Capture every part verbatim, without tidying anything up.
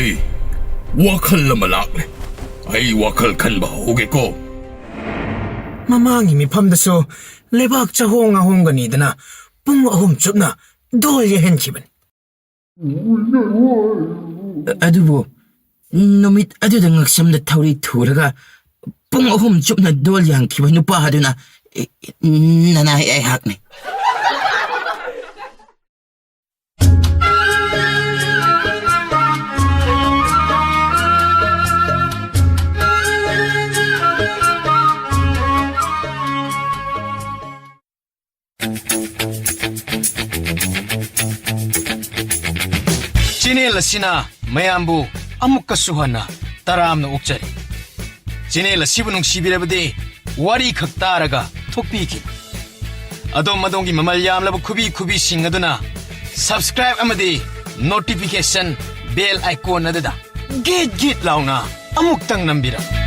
ꯑꯩ ꯋꯥꯈꯜ ꯑꯃ ꯂꯥꯛꯂꯦ꯫ ꯑꯩ ꯋꯥꯈꯜ ꯈꯟꯕ ꯍꯧꯒꯦꯀꯣ꯫ ꯃꯃꯥꯡꯒꯤ ꯃꯤꯐꯝꯗꯁꯨ ꯂꯩꯕꯥꯛ ꯆꯍꯣꯡ ꯉꯥꯍꯣꯡꯒꯅꯤꯗꯅ ꯄꯨꯡ ꯑꯍꯨꯝ ꯆꯨꯞꯅ ꯗꯣꯜ ꯌꯩꯍꯟꯈꯤꯕꯅꯤ꯫ ꯑꯗꯨꯕꯨ ꯅꯨꯃꯤꯠ ꯑꯗꯨꯗ ꯉꯛꯁꯝꯗ ꯊꯧꯔꯤ ꯊꯨꯔꯒ ꯄꯨꯡ ꯑꯍꯨꯝ ꯆꯨꯞꯅ ꯗꯣꯜ ꯌꯥꯟꯈꯤꯕ ꯅꯨꯄꯥ ꯑꯗꯨꯅ ꯅꯅꯥꯏ ꯑꯩꯍꯥꯛꯅꯤ꯫ ꯆꯦꯅꯦꯜ ꯑꯁꯤꯅ ꯃꯌꯥꯝꯕꯨ ꯑꯃꯨꯛꯀꯁꯨ ꯍꯟꯅ ꯇꯔꯥꯝꯅ ꯑꯣꯛꯆꯔꯤ꯫ ꯆꯦꯅꯦꯜ ꯑꯁꯤꯕꯨ ꯅꯨꯡꯁꯤꯕꯤꯔꯕꯗꯤ ꯋꯥꯔꯤ ꯈꯛ ꯇꯥꯔꯒ ꯊꯣꯛꯄꯤꯈꯤꯕ꯫ ꯑꯗꯣꯝ ꯑꯗꯣꯝꯒꯤ ꯃꯃꯜ ꯌꯥꯝꯂꯕ ꯈꯨꯕꯤ ꯈꯨꯕꯤꯁꯤꯡ ꯑꯗꯨꯅ subscribe ꯑꯃꯗꯤ notification bell icon ꯑꯗꯨꯗ ꯒꯤꯠ ꯒꯤꯠ ꯂꯥꯎꯅ ꯑꯃꯨꯛꯇꯪ ꯅꯝꯕꯤꯔꯝꯃꯨ꯫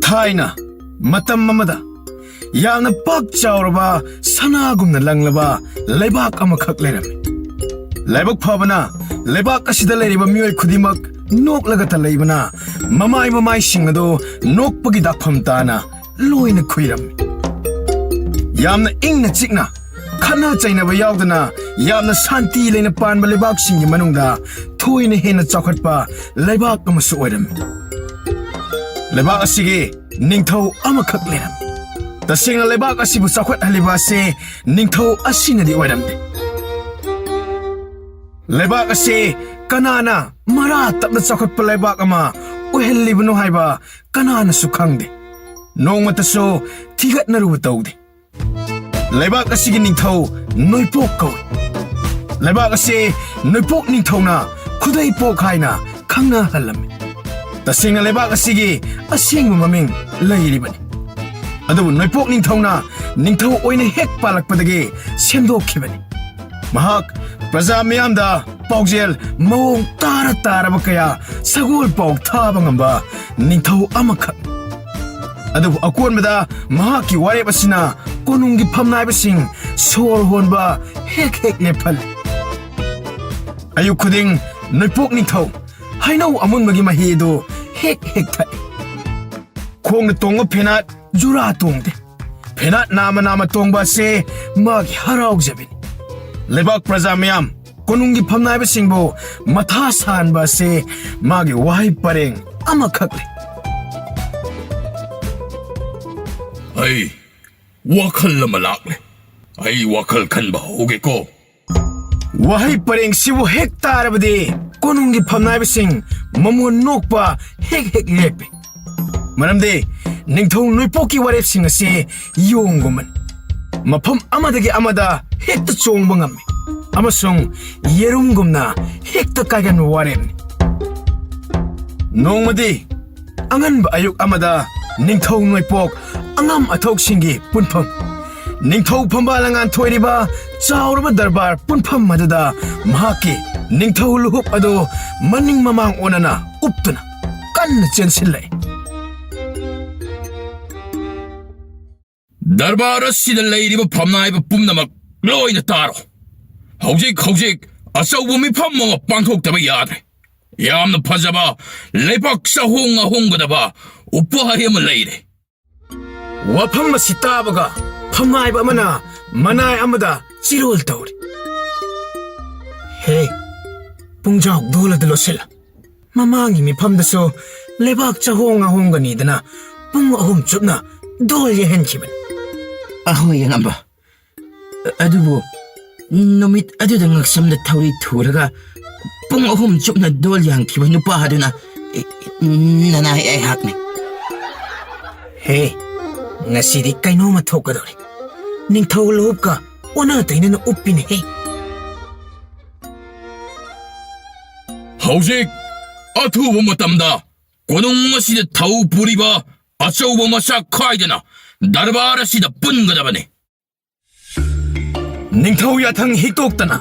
ꯊꯥꯏꯅ ꯃꯇꯝ ꯑꯃꯗ ꯌꯥꯝꯅ ꯄꯥꯛ ꯆꯥꯎꯔꯕ ꯁꯅꯥꯒꯨꯝꯅ ꯂꯪꯂꯕ ꯂꯩꯕꯥꯛ ꯑꯃꯈꯛ ꯂꯩꯔꯝꯃꯤ꯫ ꯂꯥꯏꯕꯛ ꯐꯕꯅ ꯂꯩꯕꯥꯛ ꯑꯁꯤꯗ ꯂꯩꯔꯤꯕ ꯃꯤꯑꯣꯏ ꯈꯨꯗꯤꯡꯃꯛ ꯅꯣꯛꯂꯒꯇ ꯂꯩꯕꯅ ꯃꯃꯥꯏ ꯃꯃꯥꯏꯁꯤꯡ ꯑꯗꯨ ꯅꯣꯛꯄꯒꯤ ꯗꯥꯛꯐꯝ ꯇꯥꯅ ꯂꯣꯏꯅ ꯈꯨꯏꯔꯝꯃꯤ꯫ ꯌꯥꯝꯅ ꯏꯪꯅ ꯆꯤꯛꯅ, ꯈꯠꯅ ꯆꯩꯅꯕ ꯌꯥꯎꯗꯅ, ꯌꯥꯝꯅ ꯁꯥꯟꯇꯤ ꯂꯩꯅ ꯄꯥꯟꯕ ꯂꯩꯕꯥꯛꯁꯤꯡꯒꯤ ꯃꯅꯨꯡꯗ ꯊꯣꯏꯅ ꯍꯦꯟꯅ ꯆꯥꯎꯈꯠꯄ ꯂꯩꯕꯥꯛ ꯑꯃꯁꯨ ꯑꯣꯏꯔꯝꯃꯤ꯫ ꯂꯩꯕꯥꯛ ꯑꯁꯤꯒꯤ ꯅꯤꯡꯊꯧ ꯑꯃꯈꯛ ꯂꯩꯔꯝꯃꯤ꯫ ꯇꯁꯦꯡꯅ ꯂꯩꯕꯥꯛ ꯑꯁꯤꯕꯨ ꯆꯥꯎꯈꯠꯍꯜꯂꯤꯕ ꯑꯁꯤ ꯅꯤꯡꯊꯧ ꯑꯁꯤꯅꯗꯤ ꯑꯣꯏꯔꯝꯗꯦ꯫ ꯂꯩꯕꯥꯛ ꯑꯁꯤ ꯀꯅꯥꯅ ꯃꯔꯥ ꯇꯞꯅ ꯆꯥꯎꯈꯠꯄ ꯂꯩꯕꯥꯛ ꯑꯃ ꯑꯣꯏꯍꯜꯂꯤꯕꯅꯣ ꯍꯥꯏꯕ ꯀꯅꯥꯅꯁꯨ ꯈꯪꯗꯦ꯫ ꯅꯣꯡꯃꯇꯁꯨ ꯊꯤꯒꯠꯅꯔꯨꯕ ꯇꯧꯗꯦ꯫ ꯂꯩꯕꯥꯛ ꯑꯁꯤꯒꯤ ꯅꯤꯡꯊꯧ ꯅꯣꯏꯄꯣꯛ ꯀꯧꯏ꯫ ꯂꯩꯕꯥꯛ ꯑꯁꯤ ꯅꯣꯏꯄꯣꯛ ꯅꯤꯡꯊꯧꯅ ꯈꯨꯗꯩꯄꯣꯛ ꯍꯥꯏꯅ ꯈꯪꯅꯍꯜꯂꯝꯃꯤ꯫ ꯇꯁꯦꯡꯅ ꯂꯩꯕꯥꯛ ꯑꯁꯤꯒꯤ ꯑꯁꯦꯡꯕ ꯃꯃꯤꯡ ꯂꯩꯔꯤꯕꯅꯤ꯫ ꯑꯗꯨꯕꯨ ꯅꯣꯏꯄꯣꯛ ꯅꯤꯡꯊꯧꯅ ꯅꯤꯡꯊꯧ ꯑꯣꯏꯅ ꯍꯦꯛ ꯄꯥꯜꯂꯛꯄꯗꯒꯤ ꯁꯦꯝꯗꯣꯛꯈꯤꯕꯅꯤ꯫ ꯃꯍꯥꯛ ꯄ꯭ꯔꯖꯥ ꯃꯤꯌꯥꯝꯗ ꯄꯥꯎꯖꯦꯜ ꯃꯑꯣꯡ ꯇꯥꯔ ꯇꯥꯔꯕ ꯀꯌꯥ ꯁꯒꯣꯜ ꯄꯥꯎ ꯊꯥꯕ ꯉꯝꯕ ꯅꯤꯡꯊꯧ ꯑꯃꯈꯛ꯫ ꯑꯗꯨꯕꯨ ꯑꯀꯣꯟꯕꯗ ꯃꯍꯥꯛꯀꯤ ꯋꯥꯔꯦꯞ ꯑꯁꯤꯅ ꯀꯣꯅꯨꯡꯒꯤ ꯐꯝꯅꯥꯏꯕꯁꯤꯡ ꯁꯣꯔ ꯍꯣꯟꯕ ꯍꯦꯛ ꯍꯦꯛ ꯂꯦꯞꯍꯜꯂꯤ꯫ ꯑꯌꯨꯛ ꯈꯨꯗꯤꯡ ꯅꯣꯏꯄꯣꯛ ꯅꯤꯡꯊꯧ ꯍꯩꯅꯧ ꯑꯃꯨꯟꯕꯒꯤ ꯃꯍꯤ ꯑꯗꯨ ꯍꯦꯛ ꯍꯦꯛ ꯊꯛꯏ꯫ ꯈꯣꯡꯅ ꯇꯣꯡꯕ ꯐꯦꯅꯥꯠ ꯖꯨꯔꯥ ꯇꯣꯡꯗꯦ꯫ ꯐꯦꯅꯥꯠ ꯅꯥꯝꯃ ꯅꯥꯝꯃ ꯇꯣꯡꯕ ꯑꯁꯤ ꯃꯥꯒꯤ ꯍꯔꯥꯎꯖꯕꯤꯅꯤ꯫ ꯂꯩꯕꯥꯛ ꯄ꯭ꯔꯖꯥ ꯃꯌꯥꯝ, ꯀꯣꯅꯨꯡꯒꯤ ꯐꯝꯅꯥꯏꯕꯁꯤꯡꯕꯨ ꯃꯊꯥ ꯁꯥꯍꯟꯕ ꯑꯁꯤ ꯃꯥꯒꯤ ꯋꯥꯍꯩ ꯄꯔꯦꯡ ꯑꯃꯈꯛꯅꯤ꯫ ꯑꯩ ꯋꯥꯈꯜ ꯑꯃ ꯂꯥꯛꯂꯦ꯫ ꯑꯩ ꯋꯥꯈꯜ ꯈꯟꯕ ꯍꯧꯒꯦꯀꯣ꯫ ꯋꯥꯍꯩ ꯄꯔꯦꯡꯁꯤꯕꯨ ꯍꯦꯛ ꯇꯥꯔꯕꯗꯤ ꯀꯣꯅꯨꯡꯒꯤ ꯐꯝꯅꯥꯏꯕꯁꯤꯡ ꯃꯃꯣꯟ ꯅꯣꯛꯄ ꯍꯦꯛ ꯍꯦꯛ ꯂꯦꯞꯄꯤ꯫ ꯃꯔꯝꯗꯤ ꯅꯤꯡꯊꯧ ꯅꯣꯏꯄꯣꯛꯀꯤ ꯋꯥꯔꯦꯞꯁꯤꯡ ꯑꯁꯤ ꯌꯣꯡꯒꯨꯝꯕꯅꯤ꯫ ꯃꯐꯝ ꯑꯃꯗꯒꯤ ꯑꯃꯗ ꯍꯦꯛꯇ ꯆꯣꯡꯕ ꯉꯝꯃꯤ ꯑꯃꯁꯨꯡ ꯌꯦꯔꯨꯝꯒꯨꯝꯅ ꯍꯦꯛꯇ ꯀꯥꯏꯒꯟꯕ ꯋꯥꯔꯦꯞꯅꯤ꯫ ꯅꯣꯡꯃꯗꯤ ꯑꯉꯟꯕ ꯑꯌꯨꯛ ꯑꯃꯗ ꯅꯤꯡꯊꯧ ꯅꯣꯏꯄꯣꯛ ꯑꯉꯝ ꯑꯊꯧꯁꯤꯡꯒꯤ ꯄꯨꯟꯐꯝ, ꯅꯤꯡꯊꯧ ꯐꯝꯕꯥꯜ ꯂꯉꯥꯟ ꯊꯣꯏꯔꯤꯕ ꯆꯥꯎꯔꯕ ꯗꯔꯕꯥꯔ ꯄꯨꯟꯐꯝ ꯑꯗꯨꯗ ꯃꯍꯥꯛꯀꯤ ꯅꯤꯡꯊꯧ ꯂꯨꯍꯨꯞ ꯑꯗꯨ ꯃꯅꯤꯡ ꯃꯃꯥꯡ ꯑꯣꯟꯅꯅ ꯎꯞꯇꯨꯅ ꯀꯟꯅ ꯆꯦꯟꯁꯤꯜꯂꯛꯏ꯫ ꯗꯔꯕꯥꯔ ꯑꯁꯤꯗ ꯂꯩꯔꯤꯕ ꯐꯝꯅꯥꯏꯕ ꯄꯨꯝꯅꯃꯛ ꯂꯣꯏꯅ ꯇꯥꯔꯣ꯫ ꯍꯧꯖꯤꯛ ꯍꯧꯖꯤꯛ ꯑꯆꯧꯕ ꯃꯤꯐꯝ ꯑꯃ ꯄꯥꯡꯊꯣꯛꯇꯕ ꯌꯥꯗ꯭ꯔꯦ꯫ ꯌꯥꯝꯅ ꯐꯖꯕ ꯂꯩꯕꯥꯛ ꯆꯥꯍꯣꯡ ꯉꯥꯍꯣꯡꯒꯗꯕ ꯎꯄꯥꯏ ꯑꯃ ꯂꯩꯔꯦ꯫ ꯋꯥꯐꯝ ꯑꯁꯤ ꯇꯥꯕꯒ ꯐꯝꯅꯥꯏꯕ ꯑꯃꯅ ꯃꯅꯥꯏ ꯑꯃꯗ ꯆꯤꯔꯣꯜ ꯇꯧꯔꯤ꯫ ꯍꯦ, ꯄꯨꯡꯖꯥꯎ ꯗꯣꯜ ꯑꯗꯨ ꯂꯣꯠꯁꯤꯜꯂ꯫ ꯃꯃꯥꯡꯒꯤ ꯃꯤꯐꯝꯗꯁꯨ ꯂꯩꯕꯥꯛ ꯆꯥꯍꯣꯡ ꯉꯥꯍꯣꯡꯒꯅꯤꯗꯅ ꯄꯨꯡ ꯑꯍꯨꯝ ꯆꯨꯞꯅ ꯗꯣꯜ ꯌꯩꯍꯟꯈꯤꯕꯅꯤ꯫ ꯑꯍꯣꯏ, ꯑꯉꯝꯕ꯫ ꯑꯗꯨꯕꯨ ꯅꯨꯃꯤꯠ ꯑꯗꯨꯗ ꯉꯛꯁꯝꯗ ꯊꯧꯔꯤ ꯊꯨꯔꯒ ꯄꯨꯡ ꯑꯍꯨꯝ ꯆꯨꯞꯅ ꯗꯣꯜ ꯌꯥꯡꯈꯤꯕ ꯅꯨꯄꯥ ꯑꯗꯨꯅ ꯅꯅꯥꯏ ꯑꯩꯍꯥꯛꯅꯤ꯫ ꯍꯦ, ꯉꯁꯤꯗꯤ ꯀꯩꯅꯣꯝꯃ ꯊꯣꯛꯀꯗꯧꯔꯤ꯫ ꯅꯤꯡꯊꯧ ꯂꯨꯍꯨꯞꯀ ꯑꯣꯟꯅ ꯇꯩꯅꯅ ꯎꯞꯄꯤꯅꯦꯍꯦ꯫ ꯍꯧꯖꯤꯛ ꯑꯊꯨꯕ ꯃꯇꯝꯗ ꯀꯣꯅꯨꯡ ꯑꯁꯤꯗ ꯊꯧ ꯄꯨꯔꯤꯕ ꯑꯆꯧꯕ ꯃꯆꯥ ꯈꯥꯏꯗꯅ ꯗꯔꯕꯥꯔ ꯑꯁꯤꯗ ꯄꯨꯟꯒꯗꯕꯅꯤ꯫ ꯅꯤꯡꯊꯧ ꯌꯥꯊꯪ ꯍꯤꯛꯇꯣꯛꯇꯅ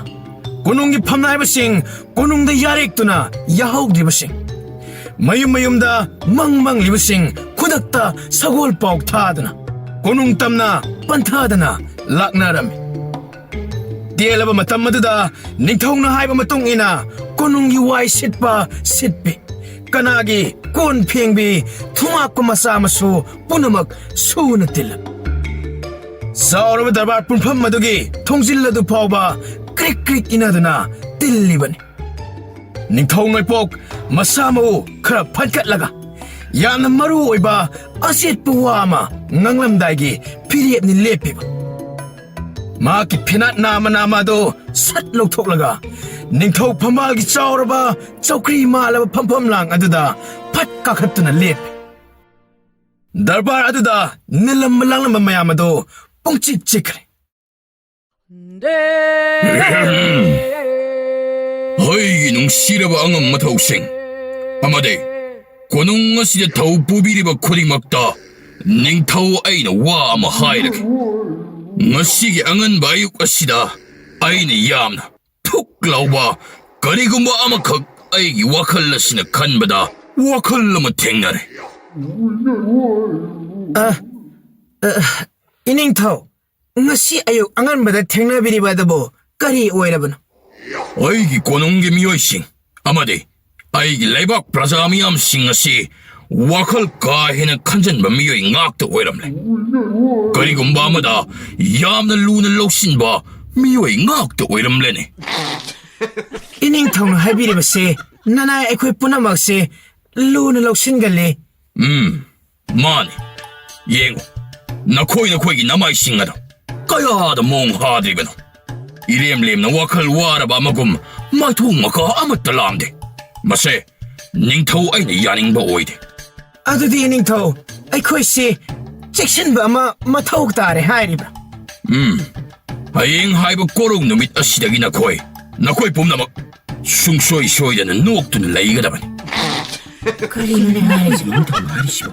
ꯀꯣꯅꯨꯡꯒꯤ ꯐꯝꯅꯥꯏꯕꯁꯤꯡ ꯀꯣꯅꯨꯡꯗ ꯌꯥꯔꯦꯛꯇꯨꯅ ꯌꯥꯍꯧꯗ꯭ꯔꯤꯕꯁꯤꯡ, ꯃꯌꯨꯝ ꯃꯌꯨꯝꯗ ꯃꯪ ꯃꯪꯂꯤꯕꯁꯤꯡ ꯈꯨꯗꯛꯇ ꯁꯒꯣꯜ ꯄꯥꯎ ꯊꯥꯗꯨꯅ ꯀꯣꯅꯨꯡ ꯇꯝꯅ ꯄꯟꯊꯥꯗꯅ ꯂꯥꯛꯅꯔꯝꯃꯤ꯫ ꯇꯦꯜꯂꯕ ꯃꯇꯝ ꯑꯗꯨꯗ ꯅꯤꯡꯊꯧꯅ ꯍꯥꯏꯕ ꯃꯇꯨꯡ ꯏꯟꯅ ꯀꯣꯅꯨꯡꯒꯤ ꯋꯥꯏ ꯁꯤꯠꯄ ꯁꯤꯠꯄꯤ, ꯀꯅꯥꯒꯤ ꯀꯣꯟ ꯐꯦꯡꯕꯤ, ꯊꯨꯝꯃꯥꯛꯄ ꯃꯆꯥ ꯃꯁꯨ ꯄꯨꯝꯅꯃꯛ ꯁꯨꯅ ꯇꯤꯜꯂꯝꯃꯤ꯫ ꯆꯥꯎꯔꯕ ꯗꯔꯕꯥꯔ ꯄꯨꯡꯐꯝ ꯑꯗꯨꯒꯤ ꯊꯣꯡꯖꯤꯜ ꯑꯗꯨ ꯐꯥꯎꯕ ꯀ꯭ꯔꯤꯛ ꯀ꯭ꯔꯤꯛ ꯏꯟꯅꯗꯨꯅ ꯇꯤꯜꯂꯤꯕꯅꯤ꯫ ꯅꯤꯡꯊꯧ ꯅꯣꯏꯄꯣꯛ ꯃꯁꯥ ꯃꯎ ꯈꯔ ꯐꯠꯀꯠꯂꯒ ꯌꯥꯝꯅ ꯃꯔꯨ ꯑꯣꯏꯕ ꯑꯆꯦꯠꯄ ꯋꯥ ꯑꯃ ꯉꯥꯡꯂꯝꯗꯥꯏꯒꯤ ꯐꯤꯔꯦꯞꯅꯤ ꯂꯦꯞꯄꯤꯕ꯫ ꯃꯍꯥꯛꯀꯤ ꯐꯤꯅꯥꯠ ꯅꯥꯝꯃ ꯅꯥꯝꯃ ꯑꯗꯨ ꯁꯠ ꯂꯧꯊꯣꯛꯂꯒ ꯅꯤꯡꯊꯧ ꯐꯝꯕꯥꯜꯒꯤ ꯆꯥꯎꯔꯕ ꯆꯧꯀ꯭ꯔꯤ ꯃꯥꯜꯂꯕ ꯐꯝꯐꯝ ꯂꯥꯡ ꯑꯗꯨꯗ ꯐꯠ ꯀꯥꯈꯠꯇꯨꯅ ꯂꯦꯞꯄꯤ꯫ ꯗꯔꯕꯥꯔ ꯑꯗꯨꯗ ꯅꯤꯜꯂꯝꯕ ꯂꯥꯡꯂꯝꯕ ꯃꯌꯥꯝ ꯑꯗꯨ ꯄꯨꯡꯆꯤꯛ ꯆꯤꯛꯈ꯭ꯔꯦ꯫ ꯑꯩꯒꯤ ꯅꯨꯡꯁꯤꯔꯕ ꯑꯉꯝ ꯃꯊꯧꯁꯤꯡ ꯑꯃꯗꯤ ꯀꯣꯅꯨꯡ ꯑꯁꯤꯗ ꯊꯧ ꯄꯨꯕꯤꯔꯤꯕ ꯈꯨꯗꯤꯡꯃꯛꯇ ꯅꯤꯡꯊꯧ ꯑꯩꯅ ꯋꯥ ꯑꯃ ꯍꯥꯏꯔꯒꯦ꯫ ꯉꯁꯤꯒꯤ ꯑꯉꯟꯕ ꯑꯌꯨꯛ ꯑꯁꯤꯗ ꯑꯩꯅ ꯌꯥꯝꯅ ꯊꯨꯛ ꯂꯥꯎꯕ ꯀꯔꯤꯒꯨꯝꯕ ꯑꯃꯈꯛ ꯑꯩꯒꯤ ꯋꯥꯈꯜ ꯑꯁꯤꯅ ꯈꯟꯕꯗ ꯋꯥꯈꯜ ꯑꯃ ꯊꯦꯡꯅꯔꯦ꯫ ꯑ, ꯑ, ꯏꯅꯤꯡꯊꯧ, ꯉꯁꯤ ꯑꯌꯨꯛ ꯑꯉꯟꯕꯗ ꯊꯦꯡꯅꯕꯤꯔꯤꯕ ꯑꯗꯨꯕꯨ ꯀꯔꯤ ꯑꯣꯏꯔꯕꯅꯣ? ꯑꯩꯒꯤ ꯀꯣꯅꯨꯡꯒꯤ ꯃꯤꯑꯣꯏꯁꯤꯡ ꯑꯃꯗꯤ ꯑꯩꯒꯤ ꯂꯩꯕꯥꯛ ꯄ꯭ꯔꯖꯥ ꯃꯤꯌꯥꯝꯁꯤꯡ ꯑꯁꯤ ꯋꯥꯈꯜ ꯀꯥ ꯍꯦꯟꯅ ꯈꯟꯖꯟꯕ ꯃꯤꯑꯣꯏ ꯉꯥꯛꯇ ꯑꯣꯏꯔꯝꯂꯦ꯫ ꯀꯔꯤꯒꯨꯝꯕ ꯑꯃꯗ ꯌꯥꯝꯅ ꯂꯨꯅ ꯂꯧꯁꯤꯟꯕ ꯃꯤꯑꯣꯏ ꯉꯥꯛꯇ ꯑꯣꯏꯔꯝꯂꯦꯅꯦ꯫ ꯏꯅꯤꯡꯊꯧꯅ ꯍꯥꯏꯕꯤꯔꯤꯕꯁꯦ ꯅꯅꯥꯏ ꯑꯩꯈꯣꯏ ꯄꯨꯝꯅꯃꯛꯁꯦ ꯂꯨꯅ ꯂꯧꯁꯤꯟꯒꯜꯂꯤ꯫ ꯎꯝ, ꯃꯥꯅꯤ꯫ ꯌꯦꯡꯉꯨ, ꯅꯈꯣꯏ ꯅꯈꯣꯏꯒꯤ ꯅꯃꯥꯏꯁꯤꯡ ꯑꯗꯨ ꯀꯌꯥꯗ ꯃꯑꯣꯡ ꯍꯥꯗ꯭ꯔꯤꯕꯅꯣ? ꯏꯔꯦꯝ ꯂꯦꯝꯅ ꯋꯥꯈꯜ ꯋꯥꯔꯕ ꯑꯃꯒꯨꯝ ꯃꯥꯏꯊꯣꯡ ꯃꯀꯥ ꯑꯃꯠꯇ ꯂꯥꯝꯗꯦ꯫ ꯃꯁꯦ ꯅꯤꯡꯊꯧ ꯑꯩꯅ ꯌꯥꯅꯤꯡꯕ ꯑꯣꯏꯗꯦ꯫ ꯑꯗꯨꯗꯤ ꯅꯤꯡꯊꯧ, ꯑꯩꯈꯣꯏꯁꯤ ꯆꯦꯛꯁꯤꯟꯕ ꯑꯃ ꯃꯊꯧ ꯇꯥꯔꯦ ꯍꯥꯏꯔꯤꯕ꯭ꯔꯥ? ꯎꯝ, ꯍꯌꯦꯡ ꯍꯥꯏꯕ ꯀꯣꯔꯧ ꯅꯨꯃꯤꯠ ꯑꯁꯤꯗꯒꯤ ꯅꯈꯣꯏ, ꯅꯈꯣꯏ ꯄꯨꯝꯅꯃꯛ ꯁꯨꯡꯁꯣꯏ ꯁꯣꯏꯗꯅ ꯅꯣꯛꯇꯨꯅ ꯂꯩꯒꯗꯕꯅꯤ꯫ ꯀꯔꯤꯅꯣꯅꯦ ꯍꯥꯏꯔꯤꯁꯤꯕꯣ? ꯅꯤꯡꯊꯧꯅ ꯍꯥꯏꯔꯤꯁꯤꯕꯣ?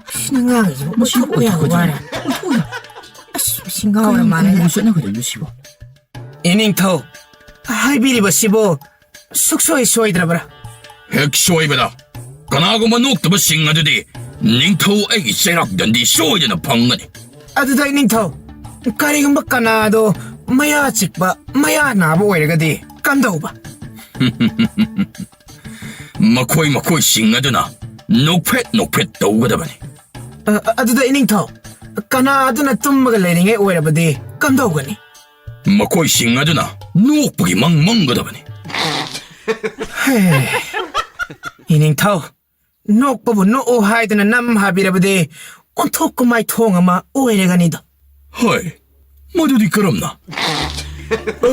ꯑꯁ, ꯅꯪ ꯉꯥꯡꯉꯤꯁꯤꯕꯣ ꯃꯁꯤ ꯑꯣꯟꯊꯣꯛꯄ ꯌꯥꯕ ꯑꯣꯏꯊꯣꯛꯄ ꯋꯥꯔꯥ? ꯑꯣꯟꯊꯣꯛꯄ ꯌꯥꯕ꯫ ꯑꯁ, ꯃꯁꯤ ꯉꯥꯎꯔ ꯀꯔꯤ ꯃꯥꯜꯂꯦ꯫ ꯀꯔꯤꯅꯣ ꯆꯠꯅꯒꯗꯧꯔꯤꯕꯁꯤꯕꯣ? ꯏꯅꯤꯡꯊꯧ, ꯍꯥꯏꯕꯤꯔꯤꯕꯁꯤꯕꯨ ꯁꯨꯛꯁꯣꯏ ꯁꯣꯏꯗ꯭ꯔꯕ꯭ꯔꯥ? ꯍꯦꯛ ꯁꯣꯏꯕꯗ ꯀꯅꯥꯒꯨꯝꯕ ꯅꯣꯛꯇꯕꯁꯤꯡ ꯑꯗꯨꯗꯤ ꯅꯤꯡꯊꯧ ꯑꯩꯒꯤ ꯆꯩꯔꯥꯛ ꯗꯟꯗꯤ ꯁꯣꯏꯗꯅ ꯐꯪꯒꯅꯤ꯫ ꯑꯗꯨꯗ ꯏꯅꯤꯡꯊꯧ, ꯀꯔꯤꯒꯨꯝꯕ ꯀꯅꯥꯗꯣ ꯃꯌꯥ ꯆꯤꯛꯄ, ꯃꯌꯥ ꯅꯥꯕ ꯑꯣꯏꯔꯒꯗꯤ ꯀꯝꯗꯧꯕ? ꯃꯈꯣꯏ ꯃꯈꯣꯏꯁꯤꯡ ꯑꯗꯨꯅ ꯅꯣꯛꯐꯦꯠ ꯅꯣꯛꯐꯦꯠ ꯇꯧꯒꯗꯕꯅꯤ꯫ ꯑ, ꯑ, ꯑꯗꯨꯗ ꯏꯅꯤꯡꯊꯧ, ꯀꯅꯥ ꯑꯗꯨꯅ ꯇꯨꯝꯃꯒ ꯂꯩꯔꯤꯉꯩ ꯑꯣꯏꯔꯕꯗꯤ ꯀꯝꯗꯧꯒꯅꯤ? ꯃꯈꯣꯏꯁꯤꯡ ꯑꯗꯨꯅ ꯅꯣꯛꯄꯒꯤ ꯃꯪ ꯃꯪꯒꯗꯕꯅꯤ꯫ ꯍꯦ, ꯏꯅꯤꯡꯊꯧ, ꯅꯣꯛꯄꯕꯨ ꯅꯣꯛꯎ ꯍꯥꯏꯗꯅ ꯅꯝ ꯍꯥꯕꯤꯔꯕꯗꯤ ꯑꯣꯟꯊꯣꯛ ꯀꯨꯝꯃꯥꯏ ꯊꯣꯡ ꯑꯃ ꯑꯣꯏꯔꯒꯅꯤꯗꯣ꯫ ꯍꯣꯏ, ꯃꯗꯨꯗꯤ ꯀꯔꯝꯅ? ꯑ,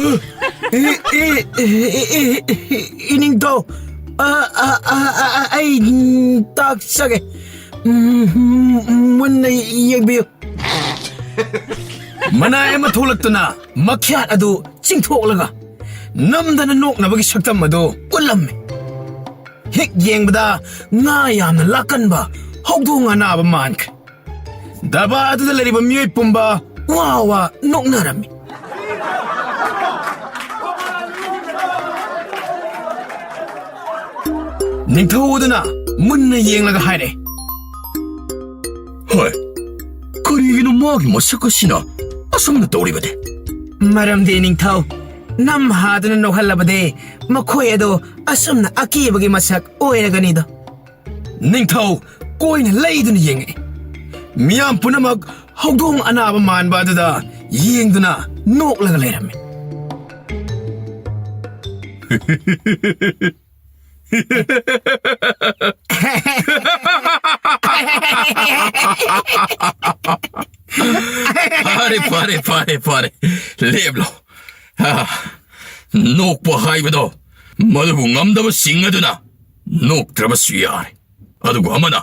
ꯑꯦ, ꯑꯦ, ꯑꯦ, ꯑꯦ, ꯑꯦ, ꯏꯅꯤꯡꯊꯧ, ꯑ, ꯑ, ꯑ, ꯑ, ꯑ, ꯑꯩ, ꯎꯝ, ꯇꯥꯛꯆꯒꯦ꯫ ꯎꯝ, ꯎꯝ, ꯃꯨꯟꯅ ꯌꯦꯡꯕꯤꯌꯨ꯫ ꯃꯅꯥꯏ ꯑꯃ ꯊꯣꯛꯂꯛꯇꯨꯅ ꯃꯈ꯭ꯌꯥꯠ ꯑꯗꯨ ꯆꯤꯡꯊꯣꯛꯂꯒ ꯅꯝꯗꯅ ꯅꯣꯛꯅꯕꯒꯤ ꯁꯛꯇꯝ ꯑꯗꯨ ꯎꯠꯂꯝꯃꯤ꯫ ꯍꯦꯛ ꯌꯦꯡꯕꯗ ꯉꯥ ꯌꯥꯝꯅ ꯂꯥꯛꯀꯟꯕ ꯍꯧꯗꯣꯡ ꯑꯅꯥꯕ ꯃꯥꯟꯈ꯭ꯔꯦ꯫ ꯗꯔꯕꯥꯔ ꯑꯗꯨꯗ ꯂꯩꯔꯤꯕ ꯃꯤꯑꯣꯏ ꯄꯨꯝꯕ ꯋꯥ ꯋꯥ ꯅꯣꯛꯅꯔꯝꯃꯤ꯫ ꯅꯤꯡꯊꯧ ꯑꯗꯨꯅ ꯃꯨꯟꯅ ꯌꯦꯡꯂꯒ ꯍꯥꯏꯔꯦ, "ꯍꯣꯏ, ꯀꯔꯤꯒꯤꯅꯣ ꯃꯥꯒꯤ ꯃꯁꯛ ꯑꯁꯤꯅ ꯑꯁꯨꯝꯅ ꯇꯧꯔꯤꯕꯗꯤ?" ꯃꯔꯝꯗꯤ ꯅꯤꯡꯊꯧ, ꯅꯝ ꯍꯥꯗꯨꯅ ꯅꯣꯛꯍꯜꯂꯕꯗꯤ ꯃꯈꯣꯏ ꯑꯗꯣ ꯑꯁꯨꯝꯅ ꯑꯀꯤꯕꯒꯤ ꯃꯁꯛ ꯑꯣꯏꯔꯒꯅꯤꯗꯣ꯫ ꯅꯤꯡꯊꯧ ꯀꯣꯏꯅ ꯂꯩꯗꯨꯅ ꯌꯦꯡꯉꯛꯏ꯫ ꯃꯤꯌꯥꯝ ꯄꯨꯝꯅꯃꯛ ꯍꯧꯗꯣꯡ ꯑꯅꯥꯕ ꯃꯥꯟꯕ ꯑꯗꯨꯗ ꯌꯦꯡꯗꯨꯅ ꯅꯣꯛꯂꯒ ꯂꯩꯔꯝꯃꯤ꯫ ꯐꯔꯦ, ꯐꯔꯦ, ꯐꯔꯦ, ꯐꯔꯦ꯫ ꯂꯦꯞꯂꯣ꯫ ꯑꯥ, ꯅꯣꯛꯄ ꯍꯥꯏꯕꯗꯣ ꯃꯗꯨꯕꯨ ꯉꯝꯗꯕꯁꯤꯡ ꯑꯗꯨꯅ ꯅꯣꯛꯇ꯭ꯔꯕꯁꯨ ꯌꯥꯔꯦ꯫ ꯑꯗꯨꯒ ꯑꯃꯅ,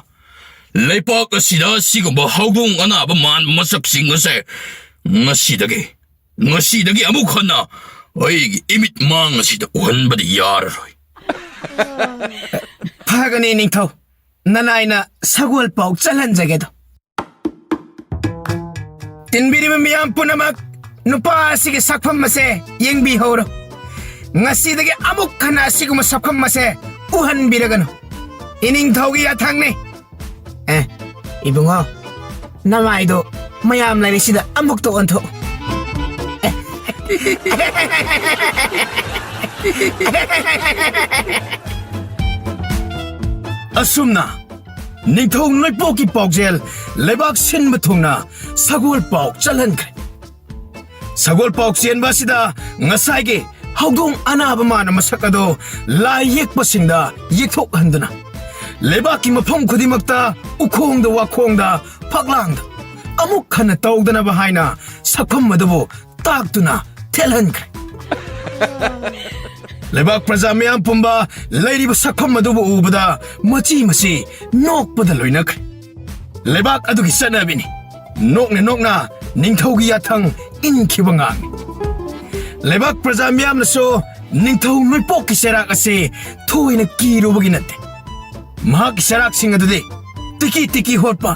ꯂꯩꯄꯥꯛ ꯑꯁꯤꯗ ꯑꯁꯤꯒꯨꯝꯕ ꯍꯧꯗꯣꯡ ꯑꯅꯥꯕ ꯃꯥꯟꯕ ꯃꯁꯛꯁꯤꯡ ꯑꯁꯦ ꯉꯁꯤꯗꯒꯤ, ꯉꯁꯤꯗꯒꯤ ꯑꯃꯨꯛ ꯍꯟꯅ ꯑꯩꯒꯤ ꯏꯃꯤꯠ ꯃꯥꯡ ꯑꯁꯤꯗ ꯎꯍꯟꯕꯗꯤ ꯌꯥꯔꯔꯣꯏ꯫ ꯐꯒꯅꯤ ꯅꯤꯡꯊꯧ, ꯅꯅꯥꯏꯅ ꯁꯒꯣꯜ ꯄꯥꯎ ꯆꯠꯍꯟꯖꯒꯦꯗꯣ꯫ ꯇꯤꯟꯕꯤꯔꯤꯕ ꯃꯤꯌꯥꯝ ꯄꯨꯝꯅꯃꯛ, ꯅꯨꯄꯥ ꯑꯁꯤꯒꯤ ꯁꯛꯐꯝ ꯑꯁꯦ ꯌꯦꯡꯕꯤꯍꯧꯔꯣ꯫ ꯉꯁꯤꯗꯒꯤ ꯑꯃꯨꯛ ꯍꯟꯅ ꯑꯁꯤꯒꯨꯝꯕ ꯁꯛꯐꯝ ꯑꯁꯦ ꯎꯍꯟꯕꯤꯔꯒꯅꯨ꯫ ꯏꯅꯤꯡꯊꯧꯒꯤ ꯌꯥꯊꯪꯅꯤ꯫ ꯑꯦ, ꯏꯕꯨꯡꯉꯣ, ꯅꯃꯥꯏꯗꯣ ꯃꯌꯥꯝ ꯂꯩꯔꯤꯁꯤꯗ ꯑꯃꯨꯛꯇ ꯑꯣꯟꯊꯣꯛꯎ꯫ ꯑꯁꯨꯝꯅ ꯅꯤꯡꯊꯧ ꯅꯣꯏꯄꯣꯛꯀꯤ ꯄꯥꯎꯖꯦꯜ ꯂꯩꯕꯥꯛ ꯁꯤꯟꯕ ꯊꯨꯡꯅ ꯁꯒꯣꯜ ꯄꯥꯎ ꯆꯠꯍꯟꯈ꯭ꯔꯦ꯫ ꯁꯒꯣꯜ ꯄꯥꯎ ꯆꯦꯟꯕ ꯑꯁꯤꯗ ꯉꯁꯥꯏꯒꯤ ꯍꯧꯗꯣꯡ ꯑꯅꯥꯕ ꯃꯥꯅ ꯃꯁꯛ ꯑꯗꯨ ꯂꯥꯏ ꯌꯦꯛꯄꯁꯤꯡꯗ ꯌꯦꯛꯊꯣꯛꯍꯟꯗꯨꯅ, ꯂꯩꯕꯥꯛꯀꯤ ꯃꯐꯝ ꯈꯨꯗꯤꯡꯃꯛꯇ ꯎꯈꯣꯡꯗ ꯋꯥꯈꯣꯡꯗ ꯐꯛꯂꯥꯡꯗ ꯑꯃꯨꯛ ꯍꯟꯅ ꯇꯧꯗꯅꯕ ꯍꯥꯏꯅ ꯁꯛꯐꯝ ꯑꯗꯨꯕꯨ ꯇꯥꯛꯇꯨꯅ ꯊꯦꯠꯍꯟꯈ꯭ꯔꯦ꯫ ꯂꯩꯕꯥꯛ ꯄ꯭ꯔꯖꯥ ꯃꯤꯌꯥꯝ ꯄꯨꯝꯕ ꯂꯩꯔꯤꯕ ꯁꯛꯐꯝ ꯑꯗꯨꯕꯨ ꯎꯕꯗ ꯃꯆꯤ ꯃꯆꯤ ꯅꯣꯛꯄꯗ ꯂꯣꯏꯅꯈ꯭ꯔꯦ꯫ ꯂꯩꯕꯥꯛ ꯑꯗꯨꯒꯤ ꯆꯠꯅꯕꯤꯅꯤ꯫ ꯅꯣꯛꯅ ꯅꯣꯛꯅ ꯅꯤꯡꯊꯧꯒꯤ ꯌꯥꯊꯪ ꯏꯟꯈꯤꯕ ꯉꯥꯡꯏ꯫ ꯂꯩꯕꯥꯛ ꯄ꯭ꯔꯖꯥ ꯃꯤꯌꯥꯝꯅꯁꯨ ꯅꯤꯡꯊꯧ ꯅꯣꯏꯄꯣꯛꯀꯤ ꯆꯩꯔꯥꯛ ꯑꯁꯤ ꯊꯣꯏꯅ ꯀꯤꯔꯨꯕꯒꯤ ꯅꯠꯇꯦ꯫ ꯃꯍꯥꯛꯀꯤ ꯆꯩꯔꯥꯛꯁꯤꯡ ꯑꯗꯨꯗꯤ ꯇꯤꯀꯤ ꯇꯤꯀꯤ ꯍꯣꯠꯄ,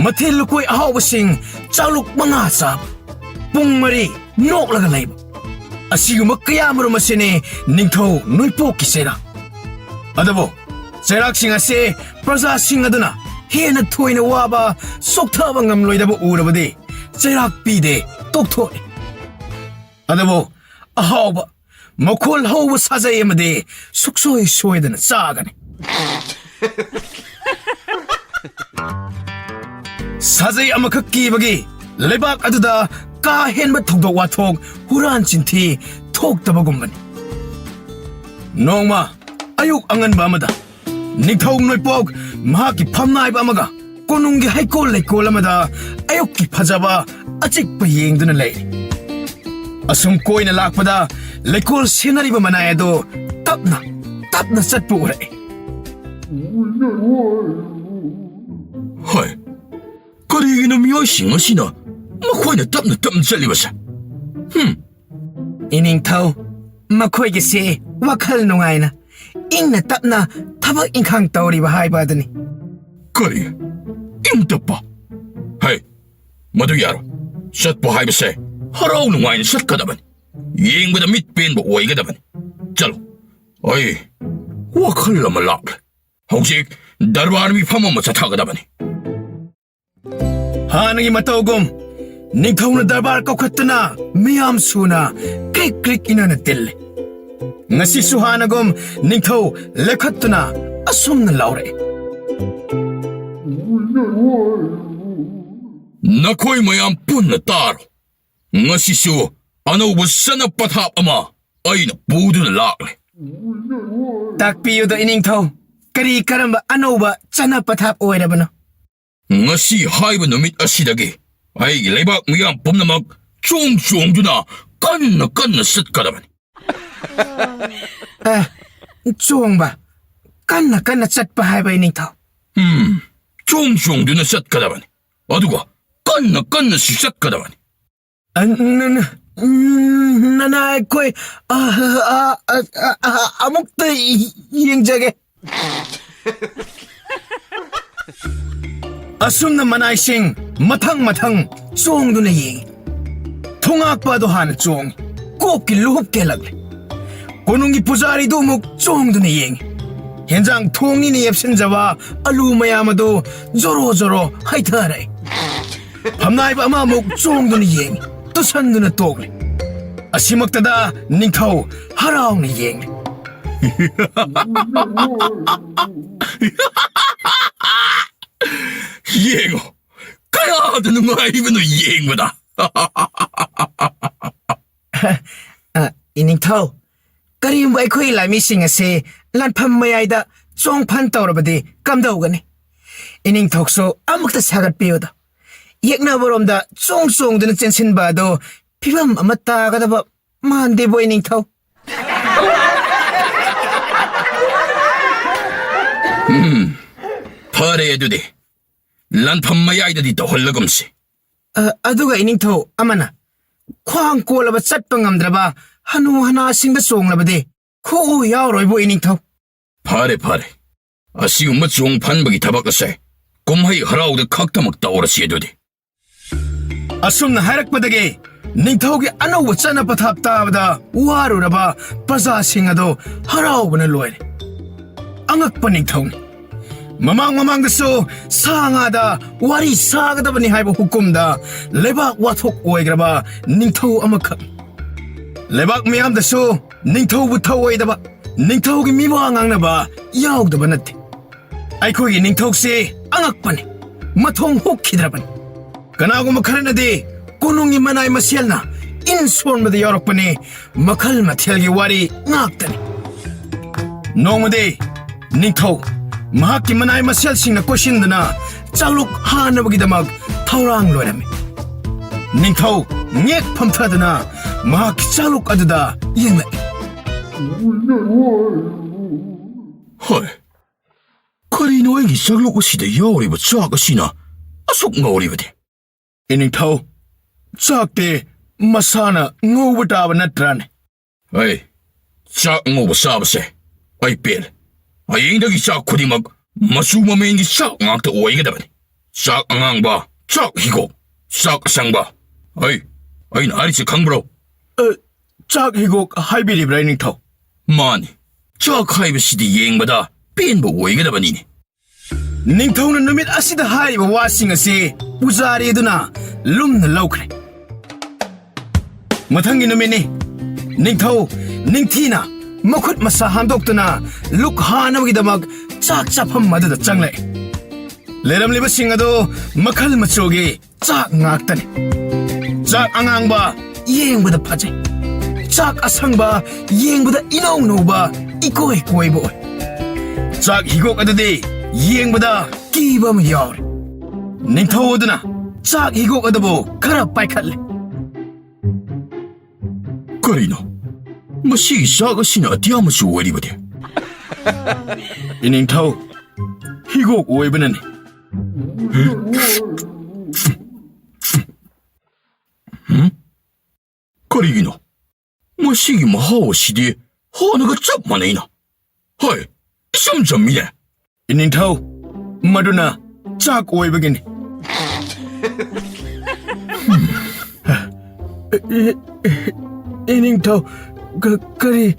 ꯃꯊꯦꯜ ꯂꯨꯀꯣꯏ ꯑꯍꯥꯎꯕꯁꯤꯡ ꯆꯥꯂꯨꯛ ꯃꯉꯥ ꯆꯥꯕ, ꯄꯨꯡ ꯃꯔꯤ ꯅꯣꯛꯂꯒ ꯂꯩꯕ, ꯑꯁꯤꯒꯨꯝꯕ ꯀꯌꯥ ꯃꯔꯨꯝ ꯑꯁꯤꯅꯤ ꯅꯤꯡꯊꯧ ꯅꯣꯏꯄꯣꯛꯀꯤ ꯆꯩꯔꯥꯛ꯫ ꯑꯗꯨꯕꯨ ꯆꯩꯔꯥꯛꯁꯤꯡ ꯑꯁꯤ ꯄ꯭ꯔꯖꯥꯁꯤꯡ ꯑꯗꯨꯅ ꯍꯦꯟꯅ ꯊꯣꯏꯅ ꯋꯥꯕ, ꯆꯣꯛꯊꯕ ꯉꯝꯂꯣꯏꯗꯕ ꯎꯔꯕꯗꯤ ꯆꯩꯔꯥꯛ ꯄꯤꯗꯦ, ꯇꯣꯛꯊꯣꯛꯏ꯫ ꯑꯗꯨꯕꯨ ꯑꯍꯥꯎꯕ, ꯃꯈꯣꯜ ꯍꯧꯕ ꯁꯥꯖꯩ ꯑꯃꯗꯤ ꯁꯨꯛꯁꯣꯏ ꯁꯣꯏꯗꯅ ꯆꯥꯒꯅꯤ꯫ ꯁꯥꯖꯩ ꯑꯃꯈꯛ ꯀꯤꯕꯒꯤ ꯂꯩꯕꯥꯛ ꯑꯗꯨꯗ ꯀꯥ ꯍꯦꯟꯕ ꯊꯧꯗꯣꯛ ꯋꯥꯊꯣꯛ, ꯍꯨꯔꯥꯟ ꯆꯤꯟꯊꯤ ꯊꯣꯛꯇꯕꯒꯨꯝꯕꯅꯤ꯫ ꯅꯣꯡꯃ ꯑꯌꯨꯛ ꯑꯉꯟꯕ ꯑꯃꯗ ꯅꯤꯡꯊꯧ ꯅꯣꯏꯄꯣꯛ ꯃꯍꯥꯛꯀꯤ ꯐꯝꯅꯥꯏꯕ ꯑꯃꯒ ꯀꯣꯅꯨꯡꯒꯤ ꯍꯩꯀꯣꯜ ꯂꯩꯀꯣꯜ ꯑꯃꯗ ꯑꯌꯨꯛꯀꯤ ꯐꯖꯕ ꯑꯆꯤꯛꯄ ꯌꯦꯡꯗꯨꯅ ꯂꯩꯔꯤ꯫ ꯑꯁꯨꯝ ꯀꯣꯏꯅ ꯂꯥꯛꯄꯗ ꯂꯩꯀꯣꯜ ꯁꯦꯟꯅꯔꯤꯕ ꯃꯅꯥꯏ ꯑꯗꯨ ꯇꯞꯅ, ꯇꯞꯅ ꯆꯠꯄ ꯎꯔꯛꯏ꯫ ꯍꯣꯏ, ꯀꯔꯤꯒꯤꯅꯣ ꯃꯤꯑꯣꯏꯁꯤꯡ ꯑꯁꯤꯅ ꯃꯈꯣꯏꯅ ꯇꯞꯅ ꯇꯞꯅ ꯆꯠꯂꯤꯕꯁꯦ? ꯍꯝ꯫ ꯏꯅꯤꯡꯊꯧ, ꯃꯈꯣꯏꯒꯤꯁꯤ ꯋꯥꯈꯜ ꯅꯨꯡꯉꯥꯏꯅ, ꯏꯪꯅ ꯇꯞꯅ ꯊꯕꯛ ꯏꯪꯈꯥꯡ ꯇꯧꯔꯤꯕ ꯍꯥꯏꯕ ꯑꯗꯨꯅꯤ꯫ ꯀꯔꯤ? ꯏꯪ ꯇꯞꯄ? ꯍꯩ, ꯃꯗꯨ ꯌꯥꯔꯣꯏ꯫ ꯆꯠꯄ ꯍꯥꯏꯕꯁꯦ ꯍꯔꯥꯎ ꯅꯨꯡꯉꯥꯏꯅ ꯆꯠꯀꯗꯕꯅꯤ꯫ ꯌꯦꯡꯕꯗ ꯃꯤꯠ ꯄꯦꯟꯕ ꯑꯣꯏꯒꯗꯕꯅꯤ꯫ ꯆꯠꯂꯣ꯫ ꯑꯩ ꯋꯥꯈꯜ ꯑꯃ ꯂꯥꯛꯂꯦ꯫ ꯍꯧꯖꯤꯛ ꯗꯔꯕꯥꯔ ꯃꯤꯐꯝ ꯑꯃ ꯆꯠꯊꯒꯗꯕꯅꯤ꯫ ꯍꯥꯟꯅꯒꯤ ꯃꯇꯧꯒꯨꯝ ꯅꯤꯡꯊꯧꯅ ꯗꯔꯕꯥꯔ ꯀꯧꯈꯠꯇꯨꯅ ꯃꯤꯌꯥꯝ ꯁꯨꯅ ꯀ꯭ꯔꯤꯛ ꯀ꯭ꯔꯤꯛ ꯏꯅꯅ ꯇꯤꯜꯂꯤ꯫ ꯉꯁꯤꯁꯨ ꯍꯥꯟꯅꯒꯨꯝ ꯅꯤꯡꯊꯧ ꯂꯦꯞꯈꯠꯇꯨꯅ ꯑꯁꯨꯝꯅ ꯂꯥꯎꯔꯛꯏ꯫ ꯅꯈꯣꯏ ꯃꯌꯥꯝ ꯄꯨꯟꯅ ꯇꯥꯔꯣ꯫ ꯉꯁꯤꯁꯨ ꯑꯅꯧꯕ ꯆꯠꯅ ꯄꯊꯥꯞ ꯑꯃ ꯑꯩꯅ ꯄꯨꯗꯨꯅ ꯂꯥꯛꯂꯦ꯫ ꯇꯥꯛꯄꯤꯌꯨꯗ ꯏꯅꯤꯡꯊꯧ, ꯀꯔꯤ ꯀꯔꯝꯕ ꯑꯅꯧꯕ ꯆꯠꯅ ꯄꯊꯥꯞ ꯑꯣꯏꯔꯕꯅꯣ? ꯉꯁꯤ ꯍꯥꯏꯕ ꯅꯨꯃꯤꯠ ꯑꯁꯤꯗꯒꯤ ꯑꯩꯒꯤ ꯂꯩꯕꯥꯛ ꯃꯤꯌꯥꯝ ꯄꯨꯝꯅꯃꯛ ꯆꯣꯡ ꯆꯣꯡꯗꯨꯅ ꯀꯟꯅ ꯀꯟꯅ ꯆꯠꯀꯗꯕꯅꯤ꯫ ꯑꯦ, ꯆꯣꯡꯕ, ꯀꯟꯅ ꯀꯟꯅ ꯆꯠꯄ ꯍꯥꯏꯕ ꯏꯅꯤꯡꯊꯧ꯫ ꯎꯝ, ꯆꯣꯡ ꯆꯣꯡꯗꯨꯅ ꯆꯠꯀꯗꯕꯅꯤ꯫ ꯑꯗꯨꯒ ꯀꯟꯅ ꯀꯟꯅꯁꯨ ꯆꯠꯀꯗꯕꯅꯤ꯫ ꯑ, ꯅ-, ꯅ-, ꯎꯝ, ꯅꯅꯥ ꯑꯩꯈꯣꯏ, ꯑ, ꯑ, ꯑ, ꯑ, ꯑ, ꯑꯃꯨꯛꯇ ꯌꯦꯡꯖꯒꯦ꯫ ꯑꯁꯨꯝꯅ ꯃꯅꯥꯏꯁꯤꯡ ꯃꯊꯪ ꯃꯊꯪ ꯆꯣꯡꯗꯨꯅ ꯌꯦꯡꯉꯤ꯫ ꯊꯣꯉꯥꯛꯄ ꯑꯗꯨ ꯍꯥꯟꯅ ꯆꯣꯡꯉꯤ꯫ ꯀꯣꯛꯀꯤ ꯂꯨꯍꯨꯞ ꯀꯦꯜꯂꯛꯂꯦ꯫ ꯀꯣꯅꯨꯡꯒꯤ ꯄꯨꯖꯥꯔꯤꯗꯨ ꯑꯃꯨꯛ ꯆꯣꯡꯗꯨꯅ ꯌꯦꯡꯉꯤ꯫ ꯍꯦꯟꯖꯥꯡ ꯊꯣꯡꯅꯤꯅ ꯌꯦꯞꯁꯤꯟꯖꯕ ꯑꯂꯨ ꯃꯌꯥꯝ ꯑꯗꯨ ꯖꯣꯔꯣ ꯖꯣꯔꯣ ꯍꯩꯊꯔꯛꯏ꯫ ꯐꯝꯅꯥꯏꯕ ꯑꯃꯃꯨꯛ ꯆꯣꯡꯗꯨꯅ ꯌꯦꯡꯉꯤ, ꯇꯨꯁꯟꯗꯨꯅ ꯇꯣꯛꯂꯤ꯫ ꯑꯁꯤꯃꯛꯇꯗ ꯅꯤꯡꯊꯧ ꯍꯔꯥꯎꯅ ꯌꯦꯡꯂꯤ꯫ ꯌꯦꯡꯉꯣ, ꯀꯌꯥꯗ ꯅꯨꯡꯉꯥꯏꯔꯤꯕꯅꯣ ꯌꯦꯡꯕꯗ꯫ ꯑ, ꯏꯅꯤꯡꯊꯧ, ꯀꯔꯤꯒꯨꯝꯕ ꯑꯩꯈꯣꯏꯒꯤ ꯂꯥꯟꯃꯤꯁꯤꯡ ꯑꯁꯤ ꯂꯥꯟꯐꯝ ꯃꯌꯥꯏꯗ ꯆꯣꯡ ꯐꯟ ꯇꯧꯔꯕꯗꯤ ꯀꯝꯗꯧꯒꯅꯤ? ꯏꯅꯤꯡꯊꯧꯁꯨ ꯑꯃꯨꯛꯇ ꯁꯥꯒꯠꯄꯤꯌꯨꯗ꯫ ꯌꯦꯛꯅꯕꯔꯣꯝꯗ ꯆꯣꯡ ꯆꯣꯡꯗꯨꯅ ꯆꯦꯟꯁꯤꯟꯕ ꯑꯗꯨ ꯐꯤꯕꯝ ꯑꯃ ꯇꯥꯒꯗꯕ ꯃꯥꯟꯗꯦꯕꯣ, ꯏꯅꯤꯡꯊꯧ꯫ ꯎꯝ, ꯐꯔꯦ ꯑꯗꯨꯗꯤ꯫ ꯂꯥꯟꯐꯝ ꯃꯌꯥꯏꯗꯗꯤ ꯇꯧꯍꯜꯂꯒꯨꯝꯁꯤ꯫ ꯑ, ꯑꯗꯨꯒ ꯏꯅꯤꯡꯊꯧ ꯑꯃꯅ ꯈ꯭ꯋꯥꯡ ꯀꯣꯜꯂꯕ ꯆꯠꯄ ꯉꯝꯗ꯭ꯔꯕ ꯍꯅꯨ ꯍꯅꯥꯁꯤꯡꯗ ꯆꯣꯡꯂꯕꯗꯤ ꯈꯨꯎ ꯌꯥꯎꯔꯣꯏꯕꯨ ꯏꯅꯤꯡꯊꯧ꯫ ꯐꯔꯦ, ꯐꯔꯦ꯫ ꯑꯁꯤꯒꯨꯝꯕ ꯆꯣꯡ ꯐꯟꯕꯒꯤ ꯊꯕꯛ ꯑꯁꯦ ꯀꯨꯝꯍꯩ ꯍꯔꯥꯎꯗ ꯈꯛꯇꯃꯛ ꯇꯧꯔꯁꯤ ꯑꯗꯨꯗꯤ꯫ ꯑꯁꯨꯝꯅ ꯍꯥꯏꯔꯛꯄꯗꯒꯤ ꯅꯤꯡꯊꯧꯒꯤ ꯑꯅꯧꯕ ꯆꯠꯅ ꯄꯊꯥꯞ ꯇꯥꯕꯗ ꯋꯥꯔꯨꯔꯕ ꯄ꯭ꯔꯖꯥꯁꯤꯡ ꯑꯗꯨ ꯍꯔꯥꯎꯕꯅ ꯂꯣꯏꯔꯦ꯫ ꯑꯉꯛꯄ ꯅꯤꯡꯊꯧꯅꯤ꯫ ꯃꯃꯥꯡ ꯃꯃꯥꯡꯗꯁꯨ ꯁꯥ ꯉꯥꯗ ꯋꯥꯔꯤ ꯁꯥꯒꯗꯕꯅꯤ ꯍꯥꯏꯕ ꯍꯨꯀꯨꯝꯗ ꯂꯩꯕꯥꯛ ꯋꯥꯊꯣꯛ ꯑꯣꯏꯈ꯭ꯔꯕ ꯅꯤꯡꯊꯧ ꯑꯃꯈꯛ꯫ ꯂꯩꯕꯥꯛ ꯃꯤꯌꯥꯝꯗꯁꯨ ꯅꯤꯡꯊꯧꯕꯨ ꯊꯧꯑꯣꯏꯗꯕ, ꯅꯤꯡꯊꯧꯒꯤ ꯃꯤꯋꯥ ꯉꯥꯡꯅꯕ ꯌꯥꯎꯗꯕ ꯅꯠꯇꯦ꯫ ꯑꯩꯈꯣꯏꯒꯤ ꯅꯤꯡꯊꯧꯁꯤ ꯑꯉꯛꯄꯅꯤ, ꯃꯊꯣꯡ ꯍꯨꯛꯈꯤꯗ꯭ꯔꯕꯅꯤ꯫ ꯀꯅꯥꯒꯨꯝꯕ ꯈꯔꯅꯗꯤ ꯀꯣꯅꯨꯡꯒꯤ ꯃꯅꯥꯏ ꯃꯁꯦꯜꯅ ꯏꯟ ꯁꯣꯟꯕꯗ ꯌꯥꯎꯔꯛꯄꯅꯤ, ꯃꯈꯜ ꯃꯊꯦꯜꯒꯤ ꯋꯥꯔꯤ ꯉꯥꯛꯇꯅꯤ꯫ ꯅꯣꯡꯃꯗꯤ ꯅꯤꯡꯊꯧ ꯃꯍꯥꯛꯀꯤ ꯃꯅꯥꯏ ꯃꯁꯦꯜꯁꯤꯡꯅ ꯀꯣꯏꯁꯤꯟꯗꯨꯅ ꯆꯥꯛꯂꯨꯛ ꯍꯥꯟꯅꯕꯒꯤꯗꯃꯛ ꯊꯧꯔꯥꯡ ꯂꯣꯏꯔꯝꯃꯤ꯫ ꯅꯤꯡꯊꯧ ꯉꯦꯛ ꯐꯝꯊꯗꯨꯅ ꯃꯍꯥꯛꯀꯤ ꯆꯥꯛꯂꯨꯛ ꯑꯗꯨꯗ ꯌꯦꯡꯂꯛꯏ꯫ ꯍꯣꯏ, ꯀꯔꯤꯅꯣ ꯑꯩꯒꯤ ꯆꯥꯛꯂꯨꯛ ꯑꯁꯤꯗ ꯌꯥꯎꯔꯤꯕ ꯆꯥꯛ ꯑꯁꯤꯅ ꯑꯁꯨꯛ ꯉꯧꯔꯤꯕꯗꯤ? ꯏꯅꯤꯡꯊꯧ, ꯆꯥꯛꯇꯤ ꯃꯁꯥꯅ ꯉꯧꯕ ꯇꯥꯕ ꯅꯠꯇ꯭ꯔꯥꯅꯦ? ꯑꯩ ꯆꯥꯛ ꯑꯉꯧꯕ ꯆꯥꯕꯁꯦ ꯑꯩ ꯄꯦꯜꯂꯦ꯫ ꯍꯌꯦꯡꯗꯒꯤ ꯆꯥꯛ ꯈꯨꯗꯤꯡꯃꯛ ꯃꯆꯨ ꯃꯃꯦꯟꯒꯤ ꯆꯥꯛ ꯉꯥꯛꯇ ꯑꯣꯏꯒꯗꯕꯅꯤ꯫ ꯆꯥꯛ ꯑꯉꯥꯡꯕ, ꯆꯥꯛ ꯍꯤꯒꯣꯛ, ꯆꯥꯛ ꯑꯁꯪꯕ꯫ ꯑꯩ, ꯑꯩꯅ ꯍꯥꯏꯔꯤꯁꯦ ꯈꯪꯕ꯭ꯔꯣ? ꯑ, ꯆꯥꯛ ꯍꯤꯒꯣꯛ ꯍꯥꯏꯕꯤꯔꯤꯕ꯭ꯔꯥ, ꯏꯅꯤꯡꯊꯧ? ꯃꯥꯅꯤ, ꯆꯥꯛ ꯍꯥꯏꯕꯁꯤꯗꯤ ꯌꯦꯡꯕꯗ ꯄꯦꯟꯕ ꯑꯣꯏꯒꯗꯕꯅꯤꯅꯦ꯫ ꯅꯤꯡꯊꯧꯅ ꯅꯨꯃꯤꯠ ꯑꯁꯤꯗ ꯍꯥꯏꯔꯤꯕ ꯋꯥꯁꯤꯡ ꯑꯁꯤ ꯄꯨꯖꯥꯔꯤ ꯑꯗꯨꯅ ꯂꯨꯝꯅ ꯂꯧꯈ꯭ꯔꯦ꯫ ꯃꯊꯪꯒꯤ ꯅꯨꯃꯤꯠꯅꯤ꯫ ꯅꯤꯡꯊꯧ ꯅꯤꯡꯊꯤꯅ ꯃꯈꯨꯠ ꯃꯁꯥ ꯍꯥꯝꯗꯣꯛꯇꯨꯅ ꯂꯨꯛ ꯍꯥꯅꯕꯒꯤꯗꯃꯛ ꯆꯥꯛ ꯆꯥꯐꯝ ꯑꯗꯨꯗ ꯆꯪꯂꯛꯏ꯫ ꯂꯩꯔꯝꯂꯤꯕꯁꯤꯡ ꯑꯗꯨ ꯃꯈꯜ ꯃꯆꯨꯒꯤ ꯆꯥꯛ ꯉꯥꯛꯇꯅꯤ꯫ ꯆꯥꯛ ꯑꯉꯥꯡꯕ ꯌꯦꯡꯕꯗ ꯐꯖꯩ꯫ ꯆꯥꯛ ꯑꯁꯪꯕ ꯌꯦꯡꯕꯗ ꯏꯅꯧ ꯅꯧꯕ, ꯏꯀꯣꯏ ꯀꯣꯏꯕ ꯑꯣꯏ꯫ ꯆꯥꯛ ꯍꯤꯒꯣꯛ ꯑꯗꯨꯗꯤ ꯌꯦꯡꯕꯗ ꯀꯤꯕ ꯑꯃ ꯌꯥꯎꯔꯦ꯫ ꯅꯤꯡꯊꯧ ꯑꯗꯨꯅ ꯆꯥꯛ ꯍꯤꯒꯣꯛ ꯑꯗꯨꯕꯨ ꯈꯔ ꯄꯥꯏꯈꯠꯂꯦ꯫ ꯀꯔꯤꯅꯣ? ꯃꯁꯤꯒꯤ ꯆꯥꯛ ꯑꯁꯤꯅ ꯑꯇꯤꯌꯥ ꯃꯆꯨ ꯑꯣꯏꯔꯤꯕꯗꯤ? ꯏꯅꯤꯡꯊꯧ, ꯍꯤꯒꯣꯛ ꯑꯣꯏꯕꯅꯅꯤ꯫ ꯍꯝ? ꯀꯔꯤꯒꯤꯅꯣ? ꯃꯁꯤꯒꯤ ꯃꯍꯥꯎ ꯑꯁꯤꯗꯤ ꯍꯥꯟꯅꯒ ꯆꯞ ꯃꯥꯟꯅꯩꯅ꯫ ꯍꯣꯏ, ꯏꯆꯝ ꯆꯝꯃꯤꯅꯦ꯫ ꯏꯅꯤꯡꯊꯧ, ꯃꯗꯨꯅ ꯆꯥꯛ ꯑꯣꯏꯕꯒꯤꯅꯤ꯫ ꯏ-, ꯏ-, ꯏꯅꯤꯡꯊꯧ, ꯀ-, ꯀꯔꯤ?